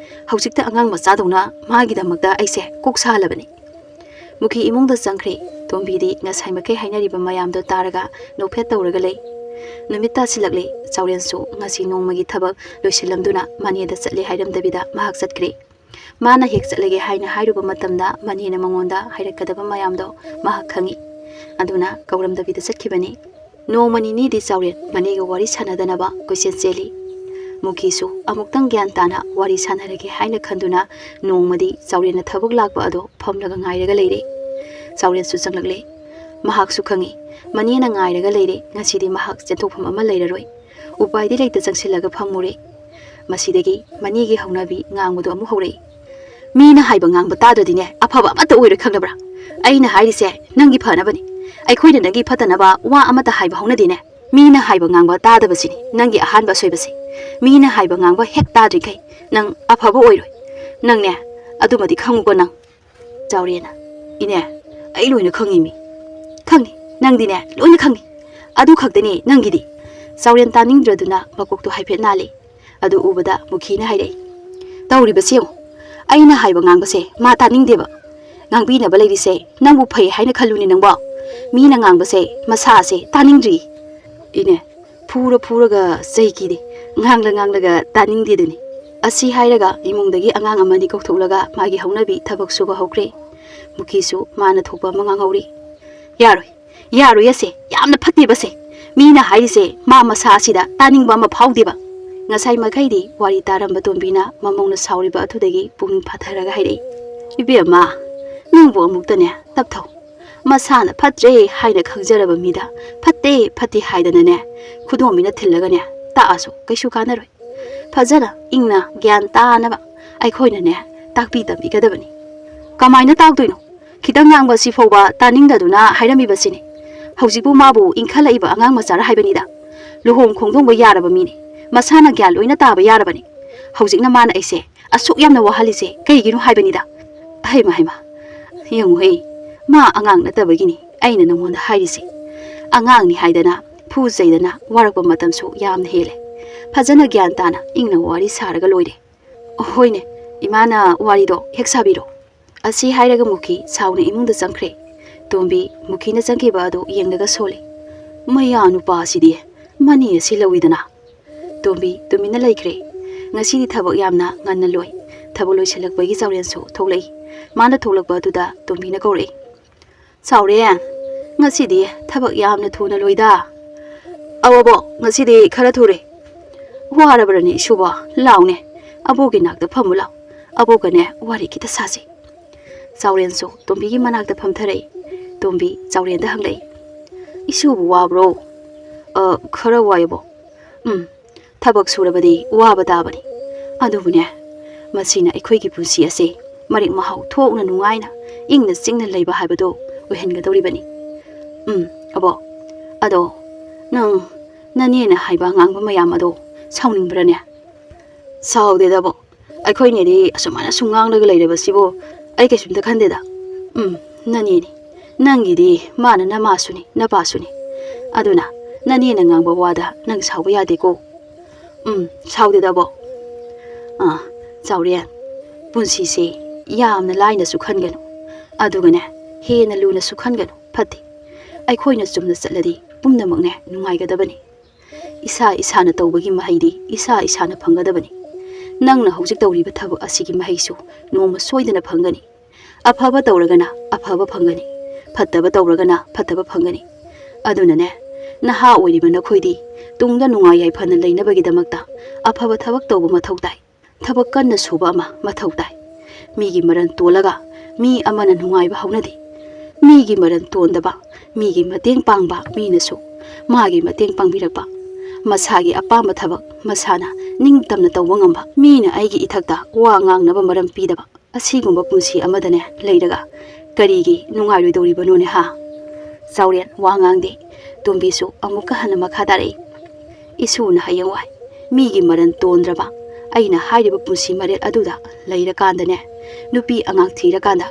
ꯍꯧꯖꯤꯛꯇ ꯑꯉꯥꯡ ꯃꯆꯥꯗꯧꯅ ꯃꯥꯒꯤꯗꯃꯛꯇ ꯑꯩꯁꯦ ꯀꯣꯛ ꯁꯥꯍꯜꯂꯕꯅꯤ"꯫ ꯃꯨꯈꯤ ꯏꯃꯨꯡꯗ ꯆꯪꯈ꯭ꯔꯦ꯫ ꯇꯣꯝꯕꯤꯗꯤ ꯉꯁꯥꯏ ꯃꯈꯩ ꯍꯥꯏꯅꯔꯤꯕ ꯃꯌꯥꯝꯗꯣ ꯇꯥꯔꯒ ꯅꯣꯛꯐꯦꯠ ꯇꯧꯔꯒ ꯂꯩ꯫ ꯅꯨꯃꯤꯠ ꯇꯥꯁꯤꯜꯂꯛꯂꯦ꯫ ꯆꯥꯎꯔꯦꯟꯁꯨ ꯉꯁꯤ ꯅꯣꯡꯃꯒꯤ ꯊꯕꯛ ꯂꯣꯏꯁꯤꯜꯂꯝꯗꯨꯅ ꯃꯅꯦꯗ ꯆꯠꯂꯦ ꯍꯥꯏꯔꯝꯗꯕꯤꯗ ꯃꯍꯥꯛ ꯆꯠꯈ꯭ꯔꯦ꯫ ꯃꯥꯅ ꯍꯦꯛ ꯆꯠꯂꯒꯦ ꯍꯥꯏꯅ ꯍꯥꯏꯔꯨꯕ ꯃꯇꯝꯗ ꯃꯅꯦꯅ ꯃꯉꯣꯟꯗ ꯍꯥꯏꯔꯛꯀꯗꯕ ꯃꯌꯥꯝꯗꯣ ꯃꯍꯥꯛ ꯈꯪꯏ꯫ ꯑꯗꯨꯅ ꯀꯧꯔꯝꯗꯕꯤꯗ ꯆꯠꯈꯤꯕꯅꯤ꯫ ꯅꯣꯡꯃ ꯅꯤꯅꯤꯗꯤ ꯆꯥꯎꯔꯦꯟ ꯃꯅꯦꯒ ꯋꯥꯔꯤ ꯁꯥꯟꯅꯗꯅꯕ ꯀꯣꯏꯆꯦꯟ ꯆꯦꯜꯂꯤ꯫ ꯃꯨꯈꯤꯁꯨ ꯑꯃꯨꯛꯇꯪ ꯒ꯭ꯌꯥꯟ ꯇꯥꯅ ꯋꯥꯔꯤ ꯁꯥꯟꯅꯔꯒꯦ ꯍꯥꯏꯅ ꯈꯟꯗꯨꯅ ꯅꯣꯡꯃꯗꯤ ꯆꯥꯎꯔꯦꯟꯅ ꯊꯕꯛ ꯂꯥꯛꯄ ꯑꯗꯣ ꯐꯝꯂꯒ ꯉꯥꯏꯔꯒ ꯂꯩꯔꯦ꯫ ꯆꯥꯎꯔꯦꯟꯁꯨ ꯆꯪꯂꯛꯂꯦ꯫ ꯃꯍꯥꯛꯁꯨ ꯈꯪꯏ ꯃꯅꯦꯅ ꯉꯥꯏꯔꯒ ꯂꯩꯔꯦ, ꯉꯁꯤꯗꯤ ꯃꯍꯥꯛ ꯆꯦꯟꯊꯣꯛꯐꯝ ꯑꯃ ꯂꯩꯔꯔꯣꯏ꯫ ꯎꯄꯥꯏꯗꯤ ꯂꯩꯇ ꯆꯪꯁꯤꯜꯂꯒ ꯐꯝꯃꯨꯔꯦ꯫ ꯃꯁꯤꯗꯒꯤ ꯃꯅꯦꯒꯤ ꯍꯧꯅꯕꯤ ꯉꯥꯡꯕꯗꯣ ꯑꯃꯨꯛ ꯍꯧꯔꯛꯏ꯫ "ꯃꯤꯅ ꯍꯥꯏꯕ ꯉꯥꯡꯕ ꯇꯥꯗ꯭ꯔꯗꯤꯅꯦ, ꯑꯐꯕ ꯑꯃꯠꯇ ꯑꯣꯏꯔꯣꯏ, ꯈꯪꯂꯕ꯭ꯔꯥ? ꯑꯩꯅ ꯍꯥꯏꯔꯤꯁꯦ ꯅꯪꯒꯤ ꯐꯅꯕꯅꯤ꯫ ꯑꯩꯈꯣꯏꯅ ꯅꯪꯒꯤ ꯐꯠꯇꯅꯕ ꯋꯥ ꯑꯃꯠꯇ ꯍꯥꯏꯕ ꯍꯧꯅꯗꯦꯅꯦ꯫ ꯃꯤꯅ ꯍꯥꯏꯕ ꯉꯥꯡꯕ ꯇꯥꯗꯕꯁꯤꯅꯤ ꯅꯪꯒꯤ ꯑꯍꯥꯟꯕ ꯑꯁꯣꯏꯕꯁꯦ꯫ ꯃꯤꯅ ꯍꯥꯏꯕ ꯉꯥꯡꯕ ꯍꯦꯛ ꯇꯥꯗ꯭ꯔꯤꯈꯩ ꯅꯪ ꯑꯐꯕ ꯑꯣꯏꯔꯣꯏ꯫ ꯅꯪꯅꯦ, ꯑꯗꯨꯃꯗꯤ ꯈꯪꯉꯨꯀꯣ ꯅꯪ"꯫ ꯆꯥꯎꯔꯦꯟꯅ, "ꯏꯅꯦ, ꯑꯩ ꯂꯣꯏꯅ ꯈꯪꯉꯤ ꯃꯤ꯫ ꯈꯪꯉꯤ, ꯅꯪꯗꯤꯅꯦ ꯂꯣꯏꯅ ꯈꯪꯉꯤ꯫ ꯑꯗꯨ ꯈꯛꯇꯅꯤ ꯅꯪꯒꯤꯗꯤ"꯫ ꯆꯥꯎꯔꯦꯟ ꯇꯥꯅꯤꯡꯗ꯭ꯔꯗꯨꯅ ꯃꯀꯣꯛꯇꯣ ꯍꯥꯏꯐꯦꯠ ꯅꯥꯜꯂꯤ꯫ ꯑꯗꯨ ꯎꯕꯗ ꯃꯨꯈꯤꯅ ꯍꯥꯏꯔꯛꯏ, "ꯇꯧꯔꯤꯕꯁꯦ ꯌꯦꯡꯉꯨ꯫ ꯑꯩꯅ ꯍꯥꯏꯕ ꯉꯥꯡꯕꯁꯦ ꯃꯥ ꯇꯥꯅꯤꯡꯗꯦꯕ꯫ ꯉꯥꯡꯕꯤꯅꯕ ꯂꯩꯔꯤꯁꯦ ꯅꯪꯕꯨ ꯐꯩ ꯍꯥꯏꯅ ꯈꯜꯂꯨꯅꯦ ꯅꯪꯕꯣ꯫ ꯃꯤꯅ ꯉꯥꯡꯕꯁꯦ ꯃꯁꯥꯁꯦ ꯇꯥꯅꯤꯡꯗ꯭ꯔꯤ"꯫ "ꯏꯅꯦ, ꯐꯨꯔ ꯐꯨꯔꯒ ꯆꯩ ꯀꯤꯗꯦ, ꯉꯥꯡꯂ ꯉꯥꯡꯂꯒ ꯇꯥꯅꯤꯡꯗꯦꯗꯨꯅꯤ"꯫ ꯑꯁꯤ ꯍꯥꯏꯔꯒ ꯏꯃꯨꯡꯗꯒꯤ ꯑꯉꯥꯡ ꯑꯃꯅꯤ ꯀꯧꯊꯣꯛꯂꯒ ꯃꯥꯒꯤ ꯍꯧꯅꯕꯤ ꯊꯕꯛ ꯁꯨꯕ ꯍꯧꯈ꯭ꯔꯦ꯫ ꯃꯨꯈꯤꯁꯨ ꯃꯥꯅ ꯊꯣꯛꯄ ꯑꯃ ꯉꯥꯡꯍꯧꯔꯤ꯫ "ꯌꯥꯔꯣꯏ, ꯌꯥꯔꯣꯏ, ꯑꯁꯦ ꯌꯥꯝꯅ ꯐꯠꯇꯦꯕꯁꯦ꯫ ꯃꯤꯅ ꯍꯥꯏꯔꯤꯁꯦ ꯃꯥ ꯃꯁꯥ ꯑꯁꯤꯗ ꯇꯥꯅꯤꯡꯕ ꯑꯃ ꯐꯥꯎꯗꯦꯕ"꯫ ꯉꯁꯥꯏ ꯃꯈꯩꯗꯤ ꯋꯥꯔꯤ ꯇꯥꯔꯝꯕ ꯇꯣꯝꯕꯤꯅ ꯃꯃꯧꯅ ꯁꯥꯎꯔꯤꯕ ꯑꯗꯨꯗꯒꯤ ꯄꯨꯛꯅꯤꯡ ꯐꯥꯊꯔꯒ ꯍꯥꯏꯔꯛꯏ, "ꯏꯕꯦꯝꯃ, ꯅꯪꯕꯨ ꯑꯃꯨꯛꯇꯅꯦ ꯇꯞꯊꯧ꯫ ꯃꯁꯥꯅ ꯐꯠꯇ꯭ꯔꯦ ꯍꯥꯏꯅ ꯈꯪꯖꯔꯕ ꯃꯤꯗ ꯐꯠꯇꯦ ꯐꯠꯇꯦ ꯍꯥꯏꯗꯅꯅꯦ ꯈꯨꯗꯣꯝꯕꯤꯅ ꯊꯤꯜꯂꯒꯅꯦ ꯇꯥꯛꯑꯁꯨ ꯀꯩꯁꯨ ꯀꯥꯟꯅꯔꯣꯏ꯫ ꯐꯖꯅ ꯏꯪꯅ ꯒ꯭ꯌꯥꯟ ꯇꯥꯅꯕ ꯑꯩꯈꯣꯏꯅꯅꯦ ꯇꯥꯛꯄꯤ ꯇꯝꯕꯤꯒꯗꯕꯅꯤ"꯫ "ꯀꯃꯥꯏꯅ ꯇꯥꯛꯇꯣꯏꯅꯣ? ꯈꯤꯇꯪ ꯉꯥꯡꯕꯁꯤ ꯐꯥꯎꯕ ꯇꯥꯅꯤꯡꯗꯗꯨꯅ ꯍꯥꯏꯔꯝꯃꯤꯕꯁꯤꯅꯤ꯫ ꯍꯧꯖꯤꯛꯄꯨ ꯃꯥꯕꯨ ꯏꯟꯈꯠꯂꯛꯏꯕ ꯑꯉꯥꯡ ꯃꯆꯥꯔ ꯍꯥꯏꯕꯅꯤꯗ꯫ ꯂꯨꯍꯣꯡ ꯈꯣꯡꯗꯣꯡꯕ ꯌꯥꯔꯕ ꯃꯤꯅꯤ꯫ ꯃꯁꯥꯅ ꯒ꯭ꯌꯥꯟ ꯂꯣꯏꯅ ꯇꯥꯕ ꯌꯥꯔꯕꯅꯤ꯫ ꯍꯧꯖꯤꯛꯅ ꯃꯥꯅ ꯑꯩꯁꯦ ꯑꯁꯨꯛ ꯌꯥꯝꯅ ꯋꯥꯍꯜꯂꯤꯁꯦ ꯀꯩꯒꯤꯅꯣ ꯍꯥꯏꯕꯅꯤꯗ꯫ ꯍꯩꯃ ꯍꯩꯃ, ꯌꯦꯡꯉꯨꯍꯦ, ꯃꯥ ꯑꯉꯥꯡ ꯅꯠꯇꯕꯒꯤꯅꯤ ꯑꯩꯅ ꯅꯉꯣꯟꯗ ꯍꯥꯏꯔꯤꯁꯦ꯫ ꯑꯉꯥꯡꯅꯤ ꯍꯥꯏꯗꯅ ꯐꯨ ꯆꯩꯗꯅ ꯋꯥꯔꯛꯄ ꯃꯇꯝꯁꯨ ꯌꯥꯝꯅ ꯍꯦꯜꯂꯦ꯫ ꯐꯖꯅ ꯒ꯭ꯌꯥꯟ ꯇꯥꯅ ꯏꯪꯅ ꯋꯥꯔꯤ ꯁꯥꯔꯒ ꯂꯣꯏꯔꯦ꯫ ꯍꯣꯏꯅꯦ, ꯏꯃꯥꯅ ꯋꯥꯔꯤꯗꯣ ꯍꯦꯛ ꯁꯥꯕꯤꯔꯣ꯫ ꯑꯁꯤ ꯍꯥꯏꯔꯒ ꯃꯨꯈꯤ ꯁꯥꯎꯅ ꯏꯃꯨꯡꯗ ꯆꯪꯈ꯭ꯔꯦ꯫ ꯇꯣꯝꯕꯤ ꯃꯨꯈꯤꯅ ꯆꯪꯈꯤꯕ ꯑꯗꯨ ꯌꯦꯡꯂꯒ ꯁꯣꯜꯂꯤ꯫ ꯃꯌꯥ ꯅꯨꯄꯥꯁꯤꯗꯤ ꯃꯅꯤ ꯑꯁꯤ ꯂꯧꯏꯗꯅ꯫ ꯇꯣꯝꯕꯤ ꯇꯨꯃꯤꯟꯅ ꯂꯩꯈ꯭ꯔꯦ꯫ ꯉꯁꯤꯗꯤ ꯊꯕꯛ ꯌꯥꯝꯅ ꯉꯟꯅ ꯂꯣꯏ꯫ ꯊꯕꯛ ꯂꯣꯏꯁꯤꯜꯂꯛꯄꯒꯤ ꯆꯥꯎꯔꯦꯟꯁꯨ ꯊꯣꯛꯂꯛꯏ꯫ ꯃꯥꯅ ꯊꯣꯛꯂꯛꯄ ꯑꯗꯨꯗ ꯇꯣꯝꯕꯤꯅ ꯀꯧꯔꯛꯏ, "ꯆꯥꯎꯔꯦꯟ, ꯉꯁꯤꯗꯤ ꯊꯕꯛ ꯌꯥꯝꯅ ꯊꯨꯅ ꯂꯣꯏꯗ꯫" "ꯑꯧ ꯑꯕꯣꯛ, ꯉꯁꯤꯗꯤ ꯈꯔ ꯊꯨꯔꯦ꯫" "ꯋꯥꯔꯕ꯭ꯔꯅꯦ ꯏꯁꯨꯕꯣ? ꯂꯥꯎꯅꯦ, ꯑꯕꯣꯛꯀꯤ ꯅꯥꯛꯇ ꯐꯝꯃꯨ ꯂꯥꯎ꯫ ꯑꯕꯣꯛꯀꯅꯦ ꯋꯥꯔꯤ ꯈꯤꯇ ꯁꯥꯁꯤ꯫" ꯆꯥꯎꯔꯦꯟꯁꯨ ꯇꯣꯝꯕꯤꯒꯤ ꯃꯅꯥꯛꯇ ꯐꯝꯊꯔꯛꯏ꯫ ꯇꯣꯝꯕꯤ ꯆꯥꯎꯔꯦꯟꯗ ꯍꯪꯂꯛꯏ, "ꯏꯁꯨꯕꯨ ꯋꯥꯕ꯭ꯔꯣ?" "ꯑ, ꯈꯔ ꯋꯥꯏꯕꯣ꯫" "ꯎꯝ, ꯊꯕꯛ ꯁꯨꯔꯕꯗꯤ ꯋꯥꯕ ꯇꯥꯕꯅꯤ꯫ ꯑꯗꯨꯕꯨꯅꯦ, ꯃꯁꯤꯅ ꯑꯩꯈꯣꯏꯒꯤ ꯄꯨꯟꯁꯤ ꯑꯁꯤ ꯃꯔꯤꯛ ꯃꯍꯥꯎ ꯊꯣꯛꯅ ꯅꯨꯡꯉꯥꯏꯅ ꯏꯪꯅ ꯆꯤꯛꯅ ꯂꯩꯕ ꯍꯥꯏꯕꯗꯨ ꯑꯣꯏꯍꯟꯒꯗꯧꯔꯤꯕꯅꯤ꯫" "ꯎꯝ, ꯑꯕꯣꯛ, ꯑꯗꯣ ꯅꯪ ꯅꯅꯦꯅ ꯍꯥꯏꯕ ꯉꯥꯡꯕ ꯃꯌꯥꯝ ꯑꯗꯣ ꯁꯥꯎꯅꯤꯡꯕ꯭ꯔꯅꯦ?" "ꯁꯥꯎꯗꯦꯗ ꯑꯕꯣꯛ, ꯑꯩꯈꯣꯏꯅꯤꯗꯤ ꯑꯁꯨꯃꯥꯏꯅ ꯁꯨꯝ ꯉꯥꯡꯂꯒ ꯂꯩꯔꯕꯁꯤꯕꯨ ꯑꯩ ꯀꯩꯁꯨꯝꯇ ꯈꯟꯗꯦꯗ꯫ ꯎꯝ, ꯅꯅꯦꯅꯤ꯫ ꯅꯪꯒꯤꯗꯤ ꯃꯥꯅ ꯅꯃꯥꯁꯨꯅꯤ, ꯅꯄꯥꯁꯨꯅꯤ꯫ ꯑꯗꯨꯅ ꯅꯅꯦꯅ ꯉꯥꯡꯕ ꯋꯥꯗ ꯅꯪ ꯁꯥꯎꯕ ꯌꯥꯗꯦꯀꯣ꯫" "ꯎꯝ, ꯁꯥꯎꯗꯦꯗ ꯑꯕꯣꯛ꯫" "ꯑꯥ, ꯆꯥꯎꯔꯦꯟ, ꯄꯨꯟꯁꯤꯁꯦ ꯌꯥꯝꯅ ꯂꯥꯏꯅꯁꯨ ꯈꯟꯒꯅꯨ꯫ ꯑꯗꯨꯒꯅꯦ, ꯍꯦꯟꯅ ꯂꯨꯅꯁꯨ ꯈꯟꯒꯅꯨ, ꯐꯠꯇꯦ꯫ ꯑꯩꯈꯣꯏꯅ ꯆꯨꯝꯅ ꯆꯠꯂꯗꯤ ꯄꯨꯝꯅꯃꯛꯅꯦ ꯅꯨꯡꯉꯥꯏꯒꯗꯕꯅꯤ꯫ ꯏꯁꯥ ꯏꯁꯥꯅ ꯇꯧꯕꯒꯤ ꯃꯍꯩꯗꯤ ꯏꯁꯥ ꯏꯁꯥꯅ ꯐꯪꯒꯗꯕꯅꯤ꯫ ꯅꯪꯅ ꯍꯧꯖꯤꯛ ꯇꯧꯔꯤꯕ ꯊꯕꯛ ꯑꯁꯤꯒꯤ ꯃꯍꯩꯁꯨ ꯅꯣꯡꯃ ꯁꯣꯏꯗꯅ ꯐꯪꯒꯅꯤ꯫ ꯑꯐꯕ ꯇꯧꯔꯒꯅ ꯑꯐꯕ ꯐꯪꯒꯅꯤ, ꯐꯠꯇꯕ ꯇꯧꯔꯒꯅ ꯐꯠꯇꯕ ꯐꯪꯒꯅꯤ꯫ ꯑꯗꯨꯅꯅꯦ, ꯅꯍꯥ ꯑꯣꯏꯔꯤꯕ ꯅꯈꯣꯏꯗꯤ ꯇꯨꯡꯗ ꯅꯨꯡꯉꯥꯏ ꯌꯥꯏꯐꯅ ꯂꯩꯅꯕꯒꯤꯗꯃꯛꯇ ꯑꯐꯕ ꯊꯕꯛ ꯇꯧꯕ ꯃꯊꯧ ꯇꯥꯏ꯫ ꯊꯕꯛ ꯀꯟꯅ ꯁꯨꯕ ꯑꯃ ꯃꯊꯧ ꯇꯥꯏ꯫ ꯃꯤꯒꯤ ꯃꯔꯟ ꯇꯣꯜꯂꯒ ꯃꯤ ꯑꯃꯅ ꯅꯨꯡꯉꯥꯏꯕ ꯍꯧꯅꯗꯦ꯫ ꯃꯤꯒꯤ ꯃꯔꯟ ꯇꯣꯟꯗꯕ, ꯃꯤꯒꯤ ꯃꯇꯦꯡ ꯄꯥꯡꯕ ꯃꯤꯅꯁꯨ ꯃꯥꯒꯤ ꯃꯇꯦꯡ ꯄꯥꯡꯕꯤꯔꯛꯄ, ꯃꯁꯥꯒꯤ ꯑꯄꯥꯝꯕ ꯊꯕꯛ ꯃꯁꯥꯅ ꯅꯤꯡꯇꯝꯅ ꯇꯧꯕ ꯉꯝꯕ, ꯃꯤꯅ ꯑꯩꯒꯤ ꯏꯊꯛꯇ ꯋꯥ ꯉꯥꯡꯅꯕ ꯃꯔꯝ ꯄꯤꯗꯕ, ꯑꯁꯤꯒꯨꯝꯕ ꯄꯨꯟꯁꯤ ꯑꯃꯗꯅꯦ ꯂꯩꯔꯒ ꯀꯔꯤꯒꯤ ꯅꯨꯡꯉꯥꯏꯔꯣꯏꯗꯧꯔꯤꯕꯅꯣꯅꯦ ꯍꯥ?" ꯆꯥꯎꯔꯦꯟ ꯋꯥ ꯉꯥꯡꯗꯦ꯫ ꯇꯣꯝꯕꯤꯁꯨ ꯑꯃꯨꯛꯀ ꯍꯟꯅ ꯃꯈꯥ ꯇꯥꯔꯛꯏ꯫ "ꯏꯁꯨꯅ ꯍꯌꯦꯡꯋꯥꯏ ꯃꯤꯒꯤ ꯃꯔꯟ ꯇꯣꯟꯗ꯭ꯔꯕ ꯑꯩꯅ ꯍꯥꯏꯔꯤꯕ ꯄꯨꯟꯁꯤ ꯃꯔꯦꯜ ꯑꯗꯨꯗ ꯂꯩꯔꯀꯥꯟꯗꯅꯦ, ꯅꯨꯄꯤ ꯑꯉꯥꯡ ꯊꯤꯔꯀꯥꯟꯗ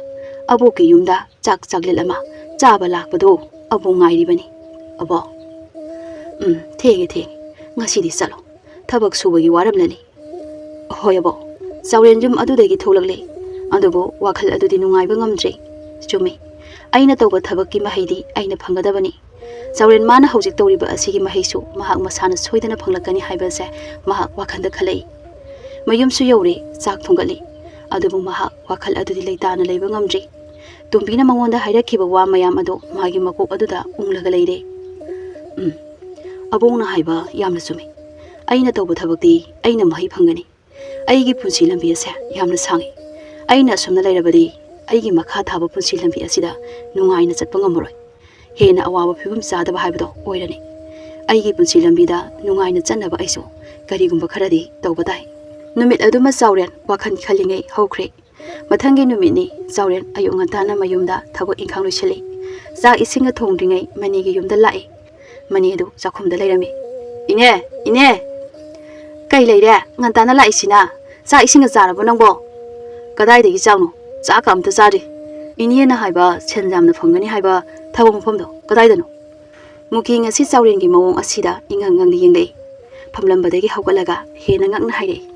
ꯑꯕꯣꯛꯀꯤ ꯌꯨꯝꯗ ꯆꯥꯛ ꯆꯥꯛꯂꯦꯟ ꯑꯃ ꯆꯥꯕ ꯂꯥꯛꯄꯗꯣ ꯑꯕꯣꯛ ꯉꯥꯏꯔꯤꯕꯅꯤ꯫ ꯑꯕꯣꯛ, ꯎꯝ, ꯊꯦꯡꯉꯦ, ꯊꯦꯡꯉꯦ, ꯉꯁꯤꯗꯤ ꯆꯠꯂꯣ, ꯊꯕꯛ ꯁꯨꯕꯒꯤ ꯋꯥꯔꯝꯂꯅꯤ꯫" "ꯍꯣꯏ ꯑꯕꯣꯛ꯫" ꯆꯥꯎꯔꯦꯟ ꯌꯨꯝ ꯑꯗꯨꯗꯒꯤ ꯊꯣꯛꯂꯛꯂꯦ꯫ ꯑꯗꯨꯕꯨ ꯋꯥꯈꯜ ꯑꯗꯨꯗꯤ ꯅꯨꯡꯉꯥꯏꯕ ꯉꯝꯗ꯭ꯔꯦ꯫ ꯆꯨꯝꯃꯤ, ꯑꯩꯅ ꯇꯧꯕ ꯊꯕꯛꯀꯤ ꯃꯍꯩꯗꯤ ꯑꯩꯅ ꯐꯪꯒꯗꯕꯅꯤ꯫ ꯆꯥꯎꯔꯦꯟ ꯃꯥꯅ ꯍꯧꯖꯤꯛ ꯇꯧꯔꯤꯕ ꯑꯁꯤꯒꯤ ꯃꯍꯩꯁꯨ ꯃꯍꯥꯛ ꯃꯁꯥꯅ ꯁꯣꯏꯗꯅ ꯐꯪꯂꯛꯀꯅꯤ ꯍꯥꯏꯕꯁꯦ ꯃꯍꯥꯛ ꯋꯥꯈꯜꯗ ꯈꯜꯂꯛꯏ꯫ ꯃꯌꯨꯝꯁꯨ ꯌꯧꯔꯦ, ꯆꯥꯛ ꯊꯣꯡꯒꯠꯂꯤ꯫ ꯑꯗꯨꯕꯨ ꯃꯍꯥꯛ ꯋꯥꯈꯜ ꯑꯗꯨꯗꯤ ꯂꯩꯇꯥꯅ ꯂꯩꯕ ꯉꯝꯗ꯭ꯔꯤ꯫ ꯇꯣꯝꯕꯤꯅ ꯃꯉꯣꯟꯗ ꯍꯥꯏꯔꯛꯈꯤꯕ ꯋꯥ ꯃꯌꯥꯝ ꯑꯗꯨ ꯃꯥꯒꯤ ꯃꯀꯣꯛ ꯑꯗꯨꯗ ꯎꯪꯂꯒ ꯂꯩꯔꯦ꯫ "ꯎꯝ, ꯑꯕꯣꯛꯅ ꯍꯥꯏꯕ ꯌꯥꯝꯅ ꯆꯨꯝꯃꯤ꯫ ꯑꯩꯅ ꯇꯧꯕ ꯊꯕꯛꯇꯤ ꯑꯩꯅ ꯃꯍꯩ ꯐꯪꯒꯅꯤ꯫ ꯑꯩꯒꯤ ꯄꯨꯟꯁꯤ ꯂꯝꯕꯤ ꯑꯁꯦ ꯌꯥꯝꯅ ꯁꯥꯡꯏ꯫ ꯑꯩꯅ ꯑꯁꯨꯝꯅ ꯂꯩꯔꯕꯗꯤ ꯑꯩꯒꯤ ꯃꯈꯥ ꯊꯥꯕ ꯄꯨꯟꯁꯤ ꯂꯝꯕꯤ ꯑꯁꯤꯗ ꯅꯨꯡꯉꯥꯏꯅ ꯆꯠꯄ ꯉꯝꯃꯔꯣꯏ꯫ ꯍꯦꯟꯅ ꯑꯋꯥꯕ ꯐꯤꯕꯝ ꯆꯥꯗꯕ ꯍꯥꯏꯕꯗꯣ ꯑꯣꯏꯔꯅꯤ꯫ ꯑꯩꯒꯤ ꯄꯨꯟꯁꯤ ꯂꯝꯕꯤꯗ ꯅꯨꯡꯉꯥꯏꯅ ꯆꯠꯅꯕ ꯑꯩꯁꯨ ꯀꯔꯤꯒꯨꯝꯕ ꯈꯔꯗꯤ ꯇꯧꯕ ꯇꯥꯏ꯫" ꯅꯨꯃꯤꯠ ꯑꯗꯨꯃ ꯆꯥꯎꯔꯦꯟ ꯋꯥꯈꯜ ꯈꯜꯂꯤꯉꯩ ꯍꯧꯈ꯭ꯔꯦ꯫ ꯃꯊꯪꯒꯤ ꯅꯨꯃꯤꯠꯅꯤ꯫ ꯆꯥꯎꯔꯦꯟ ꯑꯌꯨꯛ ꯉꯟꯇꯥꯅ ꯃꯌꯨꯝꯗ ꯊꯕꯛ ꯏꯪꯈꯥꯡ ꯂꯣꯏꯁꯤꯜꯂꯤ꯫ ꯆꯥꯛ ꯏꯁꯤꯡꯒ ꯊꯣꯡꯗ꯭ꯔꯤꯉꯩ ꯃꯅꯦꯒꯤ ꯌꯨꯝꯗ ꯂꯥꯛꯏ꯫ ꯃꯅꯦ ꯑꯗꯨ ꯆꯥꯛꯈꯨꯝꯗ ꯂꯩꯔꯝꯃꯤ꯫ "ꯏꯅꯦ, ꯏꯅꯦ!" "ꯀꯩ ꯂꯩꯔꯦ? ꯉꯟꯇꯥꯅ ꯂꯥꯛꯏꯁꯤꯅ? ꯆꯥꯛ ꯏꯁꯤꯡꯒ ꯆꯥꯔꯕꯣ ꯅꯪꯕꯣ?" "ꯀꯗꯥꯏꯗꯒꯤ ꯆꯥꯛꯅꯣ? ꯆꯥꯛꯀ ꯑꯝꯇ ꯆꯥꯗ꯭ꯔꯤ꯫ ꯏꯅꯦꯅ ꯍꯥꯏꯕ ꯁꯦꯟ ꯌꯥꯝꯅ ꯐꯪꯒꯅꯤ ꯍꯥꯏꯕ ꯊꯕꯛ ꯃꯐꯝꯗꯣ ꯀꯗꯥꯏꯗꯅꯣ?" ꯃꯨꯈꯤ ꯉꯁꯤ ꯆꯥꯎꯔꯦꯟꯒꯤ ꯃꯑꯣꯡ ꯑꯁꯤꯗ ꯏꯉꯛ ꯉꯛꯅ ꯌꯦꯡꯂꯛꯏ꯫ ꯐꯝꯂꯝꯕꯗꯒꯤ ꯍꯧꯒꯠꯂꯒ ꯍꯦꯟꯅ ꯉꯛꯅ ꯍꯥꯏꯔꯛꯏ꯫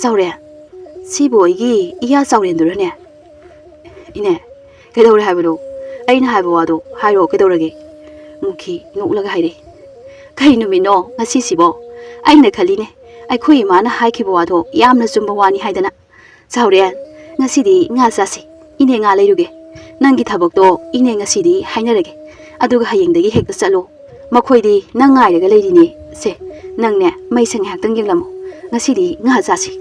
"ꯆꯥꯎꯔꯦꯟ, ꯁꯤꯕꯨ ꯑꯩꯒꯤ ꯏꯌꯥ ꯆꯥꯎꯔꯦꯟꯗꯨꯔꯅꯦ?" "ꯏꯅꯦ, ꯀꯩꯗꯧꯔꯦ ꯍꯥꯏꯕꯅꯣ? ꯑꯩꯅ ꯍꯥꯏꯕ ꯋꯥꯗꯣ ꯍꯥꯏꯔꯣ, ꯀꯩꯗꯧꯔꯒꯦ?" ꯃꯨꯈꯤ ꯅꯣꯛꯂꯒ ꯍꯥꯏꯔꯛꯏ꯫ "ꯀꯩ ꯅꯨꯃꯤꯠꯅꯣ ꯉꯁꯤꯁꯤꯕꯣ? ꯑꯩꯅ ꯈꯜꯂꯤꯅꯦ, ꯑꯩꯈꯣꯏ ꯏꯃꯥꯅ ꯍꯥꯏꯈꯤꯕ ꯋꯥꯗꯣ ꯌꯥꯝꯅ ꯆꯨꯝꯕ ꯋꯥꯅꯤ ꯍꯥꯏꯗꯅ꯫ ꯆꯥꯎꯔꯦꯟ, ꯉꯁꯤꯗꯤ ꯉꯥ ꯆꯥꯁꯤ꯫ ꯏꯅꯦ ꯉꯥ ꯂꯩꯔꯨꯒꯦ꯫ ꯅꯪꯒꯤ ꯊꯕꯛꯇꯣ ꯏꯅꯦ ꯉꯁꯤꯗꯤ ꯍꯥꯏꯅꯔꯒꯦ꯫ ꯑꯗꯨꯒ ꯍꯌꯦꯡꯗꯒꯤ ꯍꯦꯛꯇ ꯆꯠꯂꯣ꯫ ꯃꯈꯣꯏꯗꯤ ꯅꯪ ꯉꯥꯏꯔꯒ ꯂꯩꯔꯤꯅꯦ꯫ ꯁꯦ, ꯅꯪꯅꯦ ꯃꯩꯁꯦ ꯉꯥꯏꯍꯥꯛꯇꯪ ꯌꯦꯡꯂꯝꯃꯣ꯫ ꯉꯁꯤꯗꯤ ꯉꯥ ꯆꯥꯁꯤ꯫"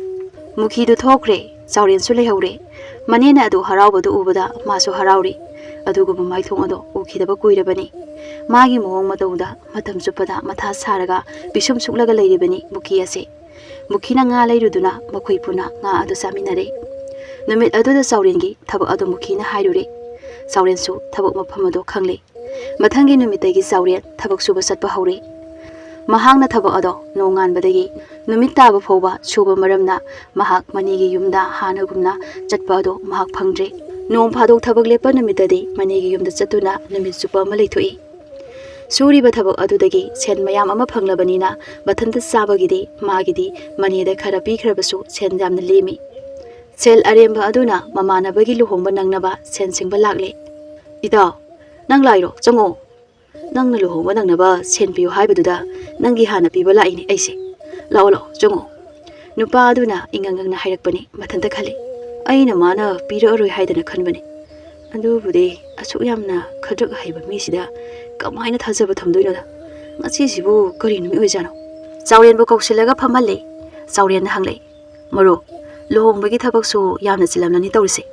ꯃꯨꯈꯤꯗꯨ ꯊꯣꯛꯈ꯭ꯔꯦ꯫ ꯆꯥꯎꯔꯦꯟꯁꯨ ꯂꯩꯍꯧꯔꯦ꯫ ꯃꯅꯦꯅ ꯑꯗꯨ ꯍꯔꯥꯎꯕꯗꯨ ꯎꯕꯗ ꯃꯥꯁꯨ ꯍꯔꯥꯎꯔꯤ꯫ ꯑꯗꯨꯒꯨꯝꯕ ꯃꯥꯏꯊꯣꯡ ꯑꯗꯣ ꯎꯈꯤꯗꯕ ꯀꯨꯏꯔꯕꯅꯤ꯫ ꯃꯥꯒꯤ ꯃꯑꯣꯡ ꯃꯇꯧꯗ ꯃꯇꯝ ꯆꯨꯞꯄꯗ ꯃꯊꯥ ꯁꯥꯔꯒ ꯄꯤꯁꯨꯝ ꯁꯨꯛꯂꯒ ꯂꯩꯔꯤꯕꯅꯤ ꯃꯨꯈꯤ ꯑꯁꯦ꯫ ꯃꯨꯈꯤꯅ ꯉꯥ ꯂꯩꯔꯨꯗꯨꯅ ꯃꯈꯣꯏ ꯄꯨꯟꯅ ꯉꯥ ꯑꯗꯨ ꯆꯥꯃꯤꯟꯅꯔꯦ꯫ ꯅꯨꯃꯤꯠ ꯑꯗꯨꯗ ꯆꯥꯎꯔꯦꯟꯒꯤ ꯊꯕꯛ ꯑꯗꯨ ꯃꯨꯈꯤꯅ ꯍꯥꯏꯔꯨꯔꯦ꯫ ꯆꯥꯎꯔꯦꯟꯁꯨ ꯊꯕꯛ ꯃꯐꯝ ꯑꯗꯨ ꯈꯪꯂꯦ꯫ ꯃꯊꯪꯒꯤ ꯅꯨꯃꯤꯠꯇꯒꯤ ꯆꯥꯎꯔꯦꯟ ꯊꯕꯛ ꯁꯨꯕ ꯆꯠꯄ ꯍꯧꯔꯦ꯫ ꯃꯍꯥꯛꯅ ꯊꯕꯛ ꯑꯗꯣ ꯅꯣꯡꯉꯥꯟꯕꯗꯒꯤ ꯅꯨꯃꯤꯠ ꯇꯥꯕ ꯐꯥꯎꯕ ꯁꯨꯕ ꯃꯔꯝꯅ ꯃꯍꯥꯛ ꯃꯅꯦꯒꯤ ꯌꯨꯝꯗ ꯍꯥꯟꯅꯒꯨꯝꯅ ꯆꯠꯄ ꯑꯗꯣ ꯃꯍꯥꯛ ꯐꯪꯗ꯭ꯔꯦ꯫ ꯅꯣꯡ ꯐꯥꯗꯣꯛ ꯊꯕꯛ ꯂꯦꯞꯄ ꯅꯨꯃꯤꯠꯇꯗꯤ ꯃꯅꯦꯒꯤ ꯌꯨꯝꯗ ꯆꯠꯇꯨꯅ ꯅꯨꯃꯤꯠ ꯆꯨꯞꯄ ꯑꯃ ꯂꯩꯊꯣꯛꯏ꯫ ꯁꯨꯔꯤꯕ ꯊꯕꯛ ꯑꯗꯨꯗꯒꯤ ꯁꯦꯟ ꯃꯌꯥꯝ ꯑꯃ ꯐꯪꯂꯕꯅꯤꯅ ꯃꯊꯟꯇ ꯆꯥꯕꯒꯤꯗꯤ ꯃꯥꯒꯤꯗꯤ ꯃꯅꯦꯗ ꯈꯔ ꯄꯤꯈ꯭ꯔꯕꯁꯨ ꯁꯦꯟ ꯌꯥꯝꯅ ꯂꯦꯝꯃꯤ꯫ ꯁꯦꯜ ꯑꯔꯦꯝꯕ ꯑꯗꯨꯅ ꯃꯃꯥꯟꯅꯕꯒꯤ ꯂꯨꯍꯣꯡꯕ ꯅꯪꯅꯕ ꯁꯦꯟ ꯁꯤꯡꯕ ꯂꯥꯛꯂꯦ꯫ "ꯏꯇꯥꯎ, ꯅꯪ ꯂꯥꯛꯏꯔꯣ? ꯆꯪꯉꯛꯑꯣ꯫ ꯅꯪꯅ ꯂꯨꯍꯣꯡꯕ ꯅꯪꯅꯕ ꯁꯦꯟ ꯄꯤꯌꯨ ꯍꯥꯏꯕꯗꯨꯗ ꯅꯪꯒꯤ ꯍꯥꯟꯅ ꯄꯤꯕ ꯂꯥꯛꯏꯅꯦ ꯑꯩꯁꯦ꯫ ꯂꯥꯛꯑꯣ, ꯂꯥꯛꯑꯣ, ꯆꯪꯉꯛꯑꯣ꯫" ꯅꯨꯄꯥ ꯑꯗꯨꯅ ꯏꯉꯪ ꯉꯪꯅ ꯍꯥꯏꯔꯛꯄꯅꯤ꯫ ꯃꯊꯟꯇ ꯈꯜꯂꯤ, "ꯑꯩꯅ ꯃꯥꯅ ꯄꯤꯔꯛꯑꯔꯣꯏ ꯍꯥꯏꯗꯅ ꯈꯟꯕꯅꯤ꯫ ꯑꯗꯨꯕꯨꯗꯤ ꯑꯁꯨꯛ ꯌꯥꯝꯅ ꯈꯗ꯭ꯔꯛ ꯍꯩꯕ ꯃꯤꯁꯤꯗ ꯀꯃꯥꯏꯅ ꯊꯥꯖꯕ ꯊꯝꯗꯣꯏꯅꯣꯗ? ꯉꯁꯤꯁꯤꯕꯨ ꯀꯔꯤ ꯅꯨꯃꯤꯠ ꯑꯣꯏꯖꯥꯠꯅꯣ?" ꯆꯥꯎꯔꯦꯟꯕꯨ ꯀꯧꯁꯤꯜꯂꯒ ꯐꯝꯍꯜꯂꯦ꯫ ꯆꯥꯎꯔꯦꯟꯅ ꯍꯪꯂꯛꯏ, "ꯃꯔꯨꯞ, ꯂꯨꯍꯣꯡꯕꯒꯤ ꯊꯕꯛꯁꯨ ꯌꯥꯝꯅ ꯆꯤꯜꯂꯝꯂꯅꯤ ꯇꯧꯔꯤꯁꯦ?"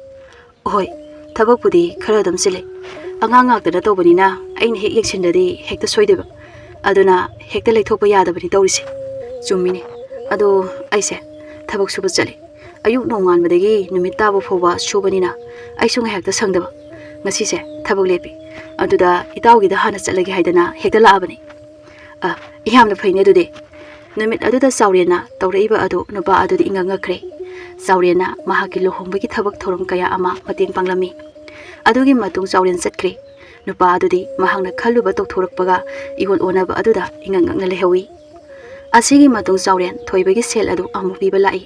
"ꯍꯣꯏ, ꯊꯕꯛꯄꯨꯗꯤ ꯈꯔ ꯑꯗꯨꯝ ꯆꯤꯜꯂꯦ꯫ ꯑꯉꯥꯡ ꯉꯥꯛꯇꯅ ꯇꯧꯕꯅꯤꯅ ꯑꯩꯅ ꯍꯦꯛ ꯌꯦꯡꯁꯤꯟꯗ꯭ꯔꯗꯤ ꯍꯦꯛꯇ ꯁꯣꯏꯗꯣꯏꯕ꯫ ꯑꯗꯨꯅ ꯍꯦꯛꯇ ꯂꯩꯊꯣꯛꯄ ꯌꯥꯗꯕꯅꯤ ꯇꯧꯔꯤꯁꯦ꯫" "ꯆꯨꯝꯃꯤꯅꯦ꯫ ꯑꯗꯣ ꯑꯩꯁꯦ ꯊꯕꯛ ꯁꯨꯕ ꯆꯠꯂꯦ꯫ ꯑꯌꯨꯛ ꯅꯣꯡꯉꯥꯟꯕꯗꯒꯤ ꯅꯨꯃꯤꯠ ꯇꯥꯕ ꯐꯥꯎꯕ ꯁꯨꯕꯅꯤꯅ ꯑꯩꯁꯨ ꯉꯥꯏꯍꯥꯛꯇ ꯁꯪꯗꯕ꯫ ꯉꯁꯤꯁꯦ ꯊꯕꯛ ꯂꯦꯞꯄꯤ꯫ ꯑꯗꯨꯗ ꯏꯇꯥꯎꯒꯤꯗ ꯍꯥꯟꯅ ꯆꯠꯂꯒꯦ ꯍꯥꯏꯗꯅ ꯍꯦꯛꯇ ꯂꯥꯛꯑꯕꯅꯤ꯫" "ꯑ, ꯌꯥꯝꯅ ꯐꯩꯅꯦ ꯑꯗꯨꯗꯤ꯫" ꯅꯨꯃꯤꯠ ꯑꯗꯨꯗ ꯆꯥꯎꯔꯦꯟꯅ ꯇꯧꯔꯛꯏꯕ ꯑꯗꯨ ꯅꯨꯄꯥ ꯑꯗꯨꯗꯤ ꯏꯉꯛ ꯉꯛꯈ꯭ꯔꯦ꯫ ꯆꯥꯎꯔꯦꯟꯅ ꯃꯍꯥꯛꯀꯤ ꯂꯨꯍꯣꯡꯕꯒꯤ ꯊꯕꯛ ꯊꯧꯔꯝ ꯀꯌꯥ ꯑꯃ ꯃꯇꯦꯡ ꯄꯥꯡꯂꯝꯃꯤ꯫ ꯑꯗꯨꯒꯤ ꯃꯇꯨꯡ ꯆꯥꯎꯔꯦꯟ ꯆꯠꯈ꯭ꯔꯦ꯫ ꯅꯨꯄꯥ ꯑꯗꯨꯗꯤ ꯃꯍꯥꯛꯅ ꯈꯜꯂꯨꯕ ꯇꯧꯊꯣꯔꯛꯄꯒ ꯏꯑꯣꯟ ꯑꯣꯟꯅꯕ ꯑꯗꯨꯗ ꯏꯉꯛ ꯉꯛꯅ ꯂꯩꯍꯧꯏ꯫ ꯑꯁꯤꯒꯤ ꯃꯇꯨꯡ ꯆꯥꯎꯔꯦꯟ ꯊꯣꯏꯕꯒꯤ ꯁꯦꯜ ꯑꯗꯨ ꯑꯃꯨꯛ ꯄꯤꯕ ꯂꯥꯛꯏ꯫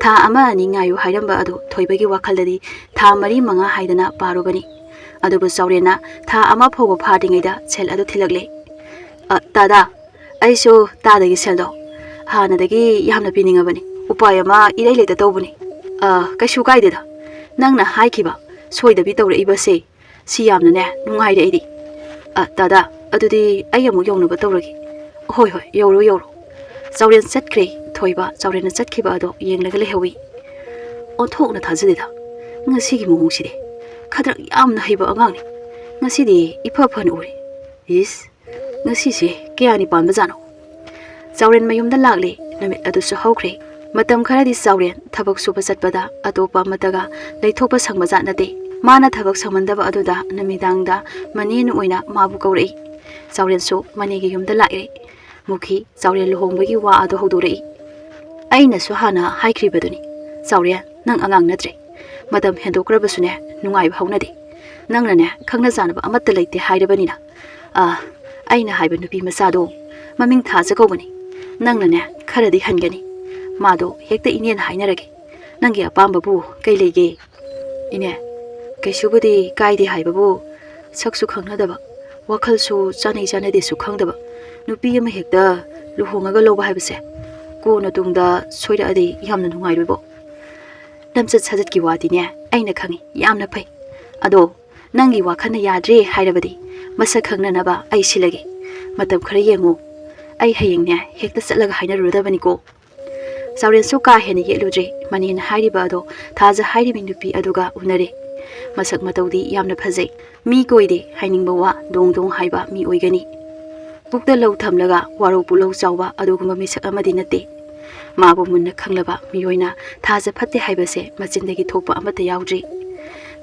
ꯊꯥ ꯑꯃ ꯑꯅꯤ ꯉꯥꯏꯌꯨ ꯍꯥꯏꯔꯝꯕ ꯑꯗꯨ ꯊꯣꯏꯕꯒꯤ ꯋꯥꯈꯜꯗꯗꯤ ꯊꯥ ꯃꯔꯤ ꯃꯉꯥ ꯍꯥꯏꯗꯅ ꯄꯥꯔꯨꯕꯅꯤ꯫ ꯑꯗꯨꯕꯨ ꯆꯥꯎꯔꯦꯟꯅ ꯊꯥ ꯑꯃ ꯐꯥꯎꯕ ꯐꯥꯗ꯭ꯔꯤꯉꯩꯗ ꯁꯦꯜ ꯑꯗꯨ ꯊꯤꯜꯂꯛꯂꯦ꯫ "ꯑ, ꯇꯥꯗꯥ, ꯑꯩꯁꯨ ꯇꯥꯗꯒꯤ ꯁꯦꯜꯗꯣ ꯍꯥꯟꯅꯗꯒꯤ ꯌꯥꯝꯅ ꯄꯤꯅꯤꯡꯉꯕꯅꯤ꯫ ꯎꯄꯥꯏ ꯑꯃ ꯏꯔꯩ ꯂꯩꯇ ꯇꯧꯕꯅꯤ꯫" "ꯑ, ꯀꯩꯁꯨ ꯀꯥꯏꯗꯦꯗ꯫ ꯅꯪꯅ ꯍꯥꯏꯈꯤꯕ ꯁꯣꯏꯗꯕꯤ ꯇꯧꯔꯛꯏꯕꯁꯦ ꯁꯤ ꯌꯥꯝꯅꯅꯦ ꯅꯨꯡꯉꯥꯏꯔꯦ ꯑꯩꯗꯤ꯫" "ꯑ, ꯇꯥꯗꯥ, ꯑꯗꯨꯗꯤ ꯑꯩ ꯑꯃꯨꯛ ꯌꯧꯅꯕ ꯇꯧꯔꯒꯦ꯫" "ꯍꯣꯏ, ꯍꯣꯏ, ꯌꯧꯔꯣ, ꯌꯧꯔꯣ꯫" ꯆꯥꯎꯔꯦꯟ ꯆꯠꯈ꯭ꯔꯦ꯫ ꯊꯣꯏꯕ ꯆꯥꯎꯔꯦꯟꯅ ꯆꯠꯈꯤꯕ ꯑꯗꯣ ꯌꯦꯡꯂꯒ ꯂꯩꯍꯧꯏ꯫ "ꯑꯣꯟꯊꯣꯛꯅ ꯊꯥꯖꯗꯦꯗ ꯉꯁꯤꯒꯤ ꯃꯑꯣꯡꯁꯤꯗꯤ꯫ ꯈꯗ꯭ꯔꯛ ꯌꯥꯝꯅ ꯍꯩꯕ ꯑꯉꯥꯡꯅꯤ꯫ ꯉꯁꯤꯗꯤ ꯏꯐ ꯐꯅ ꯎꯔꯦ꯫ ꯏꯁ, ꯉꯁꯤꯁꯦ ꯀꯌꯥꯅꯤ ꯄꯥꯟꯕꯖꯥꯠꯅꯣ?" ꯆꯥꯎꯔꯦꯟ ꯃꯌꯨꯝꯗ ꯂꯥꯛꯂꯦ꯫ ꯅꯨꯃꯤꯠ ꯑꯗꯨꯁꯨ ꯍꯧꯈ꯭ꯔꯦ꯫ ꯃꯇꯝ ꯈꯔꯗꯤ ꯆꯥꯎꯔꯦꯟ ꯊꯕꯛ ꯁꯨꯕ ꯆꯠꯄꯗ ꯑꯇꯣꯞꯄ ꯑꯃꯠꯇꯒ ꯂꯩꯊꯣꯛꯄ ꯁꯪꯕꯖꯥꯠ ꯅꯠꯇꯦ꯫ ꯃꯥꯅ ꯊꯕꯛ ꯁꯪꯃꯟꯗꯕ ꯑꯗꯨꯗ ꯅꯨꯃꯤꯗꯥꯡꯗ ꯃꯅꯦꯅ ꯑꯣꯏꯅ ꯃꯥꯕꯨ ꯀꯧꯔꯛꯏ꯫ ꯆꯥꯎꯔꯦꯟꯁꯨ ꯃꯅꯦꯒꯤ ꯌꯨꯝꯗ ꯂꯥꯛꯏ꯫ ꯃꯨꯈꯤ ꯆꯥꯎꯔꯦꯟ ꯂꯨꯍꯣꯡꯕꯒꯤ ꯋꯥ ꯑꯗꯨ ꯍꯧꯗꯣꯔꯛꯏ꯫ ꯑꯩꯅꯁꯨ ꯍꯥꯟꯅ ꯍꯥꯏꯈ꯭ꯔꯤꯕꯗꯨꯅꯤ, ꯆꯥꯎꯔꯦꯟ, ꯅꯪ ꯑꯉꯥꯡ ꯅꯠꯇ꯭ꯔꯦ꯫ ꯃꯇꯝ ꯍꯦꯟꯗꯣꯛꯈ꯭ꯔꯕꯁꯨꯅꯦ, ꯅꯨꯡꯉꯥꯏꯕ ꯍꯧꯅꯗꯦ꯫ ꯅꯪꯅꯅꯦ, ꯈꯪꯅ ꯆꯥꯟꯅꯕ ꯑꯃꯠꯇ ꯂꯩꯇꯦ ꯍꯥꯏꯔꯕꯅꯤꯅ, ꯑꯥ, ꯑꯩꯅ ꯍꯥꯏꯕ ꯅꯨꯄꯤ ꯃꯆꯥꯗꯣ, ꯃꯃꯤꯡ ꯊꯥꯖ ꯀꯧꯕꯅꯤ꯫ ꯅꯪꯅꯅꯦ, ꯈꯔꯗꯤ ꯍꯟꯒꯅꯤ꯫ ꯃꯥꯗꯣ ꯍꯦꯛꯇ ꯏꯅꯦꯅ ꯍꯥꯏꯅꯔꯒꯦ꯫ ꯅꯪꯒꯤ ꯑꯄꯥꯝꯕꯕꯨ ꯀꯩ ꯂꯩꯒꯦ? ꯏꯅꯦ, ꯀꯩꯁꯨꯕꯨꯗꯤ ꯀꯥꯏꯗꯦ ꯍꯥꯏꯕꯕꯨ, ꯁꯛꯁꯨ ꯈꯪꯅꯗꯕ, ꯋꯥꯈꯜꯁꯨ ꯆꯥꯅꯩ ꯆꯥꯅꯗꯦꯁꯨ ꯈꯪꯗꯕ ꯅꯨꯄꯤ ꯑꯃ ꯍꯦꯛꯇ ꯂꯨꯍꯣꯡꯉꯒ ꯂꯧꯕ ꯍꯥꯏꯕꯁꯦ ꯀꯣꯟꯅ ꯇꯨꯡꯗ ꯁꯣꯏꯔꯛꯑꯗꯤ ꯌꯥꯝꯅ ꯅꯨꯡꯉꯥꯏꯔꯣꯏꯕꯣ꯫ ꯂꯝꯆꯠ ꯁꯥꯖꯠꯀꯤ ꯋꯥꯗꯤꯅꯦ, ꯑꯩꯅ ꯈꯪꯉꯤ, ꯌꯥꯝꯅ ꯐꯩ꯫ ꯑꯗꯣ ꯅꯪꯒꯤ ꯋꯥꯈꯜꯅ ꯌꯥꯗ꯭ꯔꯦ ꯍꯥꯏꯔꯕꯗꯤ ꯃꯁꯛ ꯈꯪꯅꯅꯕ ꯑꯩ ꯁꯤꯜꯂꯒꯦ꯫ ꯃꯇꯝ ꯈꯔ ꯌꯦꯡꯉꯨ꯫ ꯑꯩ ꯍꯌꯦꯡꯅꯦ ꯍꯦꯛꯇ ꯆꯠꯂꯒ ꯍꯥꯏꯅꯔꯨꯔꯗꯕꯅꯤꯀꯣ꯫ ꯆꯥꯎꯔꯦꯟꯁꯨ ꯀꯥ ꯍꯦꯟꯅ ꯌꯦꯠꯂꯨꯗ꯭ꯔꯦ꯫ ꯃꯅꯦꯅ ꯍꯥꯏꯔꯤꯕ ꯑꯗꯣ ꯊꯥꯖ ꯍꯥꯏꯔꯤꯕꯤ ꯅꯨꯄꯤ ꯑꯗꯨꯒ ꯎꯅꯔꯦ꯫ ꯃꯁꯛ ꯃꯇꯧꯗꯤ ꯌꯥꯝꯅ ꯐꯖꯩ꯫ ꯃꯤ ꯀꯣꯏꯗꯦ ꯍꯥꯏꯅꯤꯡꯕ ꯋꯥ ꯗꯣꯡ ꯗꯣꯡ ꯍꯥꯏꯕ ꯃꯤ ꯑꯣꯏꯒꯅꯤ꯫ ꯄꯨꯛꯇ ꯂꯧ ꯊꯝꯂꯒ ꯋꯥꯔꯧ ꯄꯨꯛꯂꯧ ꯆꯥꯎꯕ ꯑꯗꯨꯒꯨꯝꯕ ꯃꯤꯁꯛ ꯑꯃꯗꯤ ꯅꯠꯇꯦ꯫ ꯃꯥꯕꯨ ꯃꯨꯟꯅ ꯈꯪꯂꯕ ꯃꯤꯑꯣꯏꯅ ꯊꯥꯖ ꯐꯠꯇꯦ ꯍꯥꯏꯕꯁꯦ ꯃꯆꯤꯟꯗꯒꯤ ꯊꯣꯛꯄ ꯑꯃꯠꯇ ꯌꯥꯎꯗ꯭ꯔꯤ꯫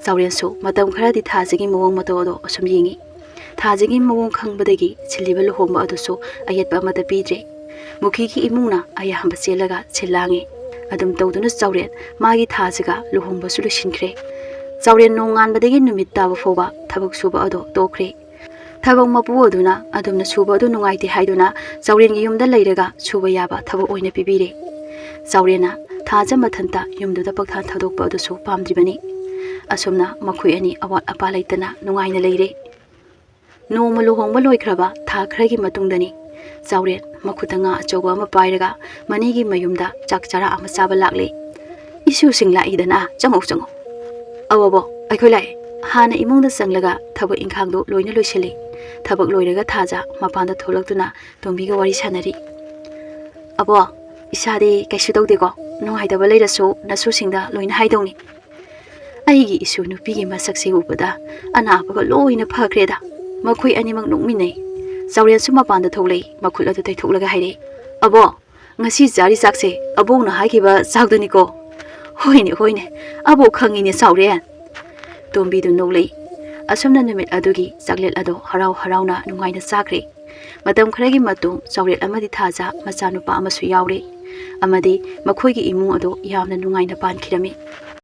ꯆꯥꯎꯔꯦꯟꯁꯨ ꯃꯇꯝ ꯈꯔꯗꯤ ꯊꯥꯖꯒꯤ ꯃꯑꯣꯡ ꯃꯇꯧ ꯑꯗꯣ ꯑꯁꯨꯝ ꯌꯦꯡꯉꯤ꯫ ꯊꯥꯖꯒꯤ ꯃꯑꯣꯡ ꯈꯪꯕꯗꯒꯤ ꯁꯤꯜꯂꯤꯕ ꯂꯨꯍꯣꯡꯕ ꯑꯗꯨꯁꯨ ꯑꯌꯦꯠꯄ ꯑꯃꯠꯇ ꯄꯤꯗ꯭ꯔꯦ꯫ ꯃꯨꯈꯤꯒꯤ ꯏꯃꯨꯡꯅ ꯑꯌꯥꯝꯕ ꯆꯦꯜꯂꯒ ꯁꯤꯜ ꯂꯥꯡꯉꯤ꯫ ꯑꯗꯨꯝ ꯇꯧꯗꯨꯅ ꯆꯥꯎꯔꯦꯟ ꯃꯥꯒꯤ ꯊꯥꯖꯒ ꯂꯨꯍꯣꯡꯕꯁꯨ ꯂꯣꯏꯁꯤꯟꯈ꯭ꯔꯦ꯫ ꯆꯥꯎꯔꯦꯟ ꯅꯣꯡꯉꯥꯟꯕꯗꯒꯤ ꯅꯨꯃꯤꯠ ꯇꯥꯕ ꯐꯥꯎꯕ ꯊꯕꯛ ꯁꯨꯕ ꯑꯗꯣ ꯇꯣꯛꯈ꯭ꯔꯦ꯫ ꯊꯕꯛ ꯃꯄꯨ ꯑꯗꯨꯅ ꯑꯗꯨꯝꯅ ꯁꯨꯕ ꯑꯗꯨ ꯅꯨꯡꯉꯥꯏꯇꯦ ꯍꯥꯏꯗꯨꯅ ꯆꯥꯎꯔꯦꯟꯒꯤ ꯌꯨꯝꯗ ꯂꯩꯔꯒ ꯁꯨꯕ ꯌꯥꯕ ꯊꯕꯛ ꯑꯣꯏꯅ ꯄꯤꯕꯤꯔꯦ꯫ ꯆꯥꯎꯔꯦꯟꯅ ꯊꯥꯖ ꯃꯊꯟꯇ ꯌꯨꯝꯗꯨꯗ ꯄꯪꯊꯥ ꯊꯥꯗꯣꯛꯄ ꯑꯗꯨꯁꯨ ꯄꯥꯝꯗ꯭ꯔꯤꯕꯅꯤ꯫ ꯑꯁꯨꯝꯅ ꯃꯈꯣꯏ ꯑꯅꯤ ꯑꯋꯥꯠ ꯑꯄꯥ ꯂꯩꯇꯅ ꯅꯨꯡꯉꯥꯏꯅ ꯂꯩꯔꯦ꯫ ꯅꯣꯡꯃ ꯂꯨꯍꯣꯡꯕ ꯂꯣꯏꯈ꯭ꯔꯕ ꯊꯥ ꯈꯔꯒꯤ ꯃꯇꯨꯡꯗꯅꯤ, ꯆꯥꯎꯔꯦꯟ ꯃꯈꯨꯠꯇ ꯉꯥ ꯑꯆꯧꯕ ꯑꯃ ꯄꯥꯏꯔꯒ ꯃꯅꯦꯒꯤ ꯃꯌꯨꯝꯗ ꯆꯥꯛ ꯆꯔꯥ ꯑꯃ ꯆꯥꯕ ꯂꯥꯛꯂꯦ꯫ "ꯏꯁꯨꯁꯤꯡ ꯂꯥꯛꯏꯗꯅ, ꯆꯪꯉꯣ, ꯆꯪꯉꯣ꯫" "ꯑꯧ, ꯑꯕꯣ, ꯑꯩꯈꯣꯏ ꯂꯥꯛꯑꯦ꯫" ꯍꯥꯟꯅ ꯏꯃꯨꯡꯗ ꯆꯪꯂꯒ ꯊꯕꯛ ꯏꯪꯈꯥꯡꯗꯨ ꯂꯣꯏꯅ ꯂꯣꯏꯁꯤꯜꯂꯤ꯫ ꯊꯕꯛ ꯂꯣꯏꯔꯒ ꯊꯥꯖ ꯃꯄꯥꯟꯗ ꯊꯣꯛꯂꯛꯇꯨꯅ ꯇꯣꯝꯕꯤꯒ ꯋꯥꯔꯤ ꯁꯥꯟꯅꯔꯤ꯫ "ꯑꯕꯣ, ꯏꯁꯥꯗꯤ ꯀꯩꯁꯨ ꯇꯧꯗꯦꯀꯣ꯫ ꯅꯨꯡꯉꯥꯏꯇꯕ ꯂꯩꯔꯁꯨ ꯅꯁꯨꯁꯤꯡꯗ ꯂꯣꯏꯅ ꯍꯥꯏꯗꯧꯅꯤ꯫" ꯑꯩꯒꯤ ꯏꯁꯨ ꯅꯨꯄꯤꯒꯤ ꯃꯁꯛꯁꯦ ꯎꯕꯗ ꯑꯅꯥꯕꯒ ꯂꯣꯏꯅ ꯐꯈ꯭ꯔꯦꯗ꯫ ꯃꯈꯣꯏ ꯑꯅꯤꯃꯛ ꯅꯣꯛꯃꯤꯟꯅꯩ꯫ ꯆꯥꯎꯔꯦꯟꯁꯨ ꯃꯄꯥꯟꯗ ꯊꯣꯛꯂꯛꯏ, ꯃꯈꯨꯠ ꯑꯗꯨ ꯇꯩꯊꯣꯛꯂꯒ ꯍꯥꯏꯔꯛꯏ, "ꯑꯕꯣ, ꯉꯁꯤ ꯆꯥꯔꯤ ꯆꯥꯛꯁꯦ ꯑꯕꯣꯛꯅ ꯍꯥꯏꯈꯤꯕ ꯆꯥꯛꯗꯨꯅꯤꯀꯣ?" "ꯍꯣꯏꯅꯦ, ꯍꯣꯏꯅꯦ, ꯑꯕꯣꯛ ꯈꯪꯉꯤꯅꯦ ꯆꯥꯎꯔꯦꯟ꯫" ꯇꯣꯝꯕꯤꯗꯨ ꯅꯣꯛꯂꯛꯏ꯫ ꯑꯁꯨꯝꯅ ꯅꯨꯃꯤꯠ ꯑꯗꯨꯒꯤ ꯆꯥꯛꯂꯦꯟ ꯑꯗꯨ ꯍꯔꯥꯎ ꯍꯔꯥꯎꯅ ꯅꯨꯡꯉꯥꯏꯅ ꯆꯥꯈ꯭ꯔꯦ꯫ ꯃꯇꯝ ꯈꯔꯒꯤ ꯃꯇꯨꯡ ꯆꯥꯎꯔꯦꯠ ꯑꯃꯗꯤ ꯊꯥꯖ ꯃꯆꯥꯅꯨꯄꯥ ꯑꯃꯁꯨ ꯌꯥꯎꯔꯦ꯫ ꯑꯃꯗꯤ ꯃꯈꯣꯏꯒꯤ ꯏꯃꯨꯡ ꯑꯗꯨ ꯌꯥꯝꯅ ꯅꯨꯡꯉꯥꯏꯅ ꯄꯥꯟꯈꯤꯔꯝꯃꯤ꯫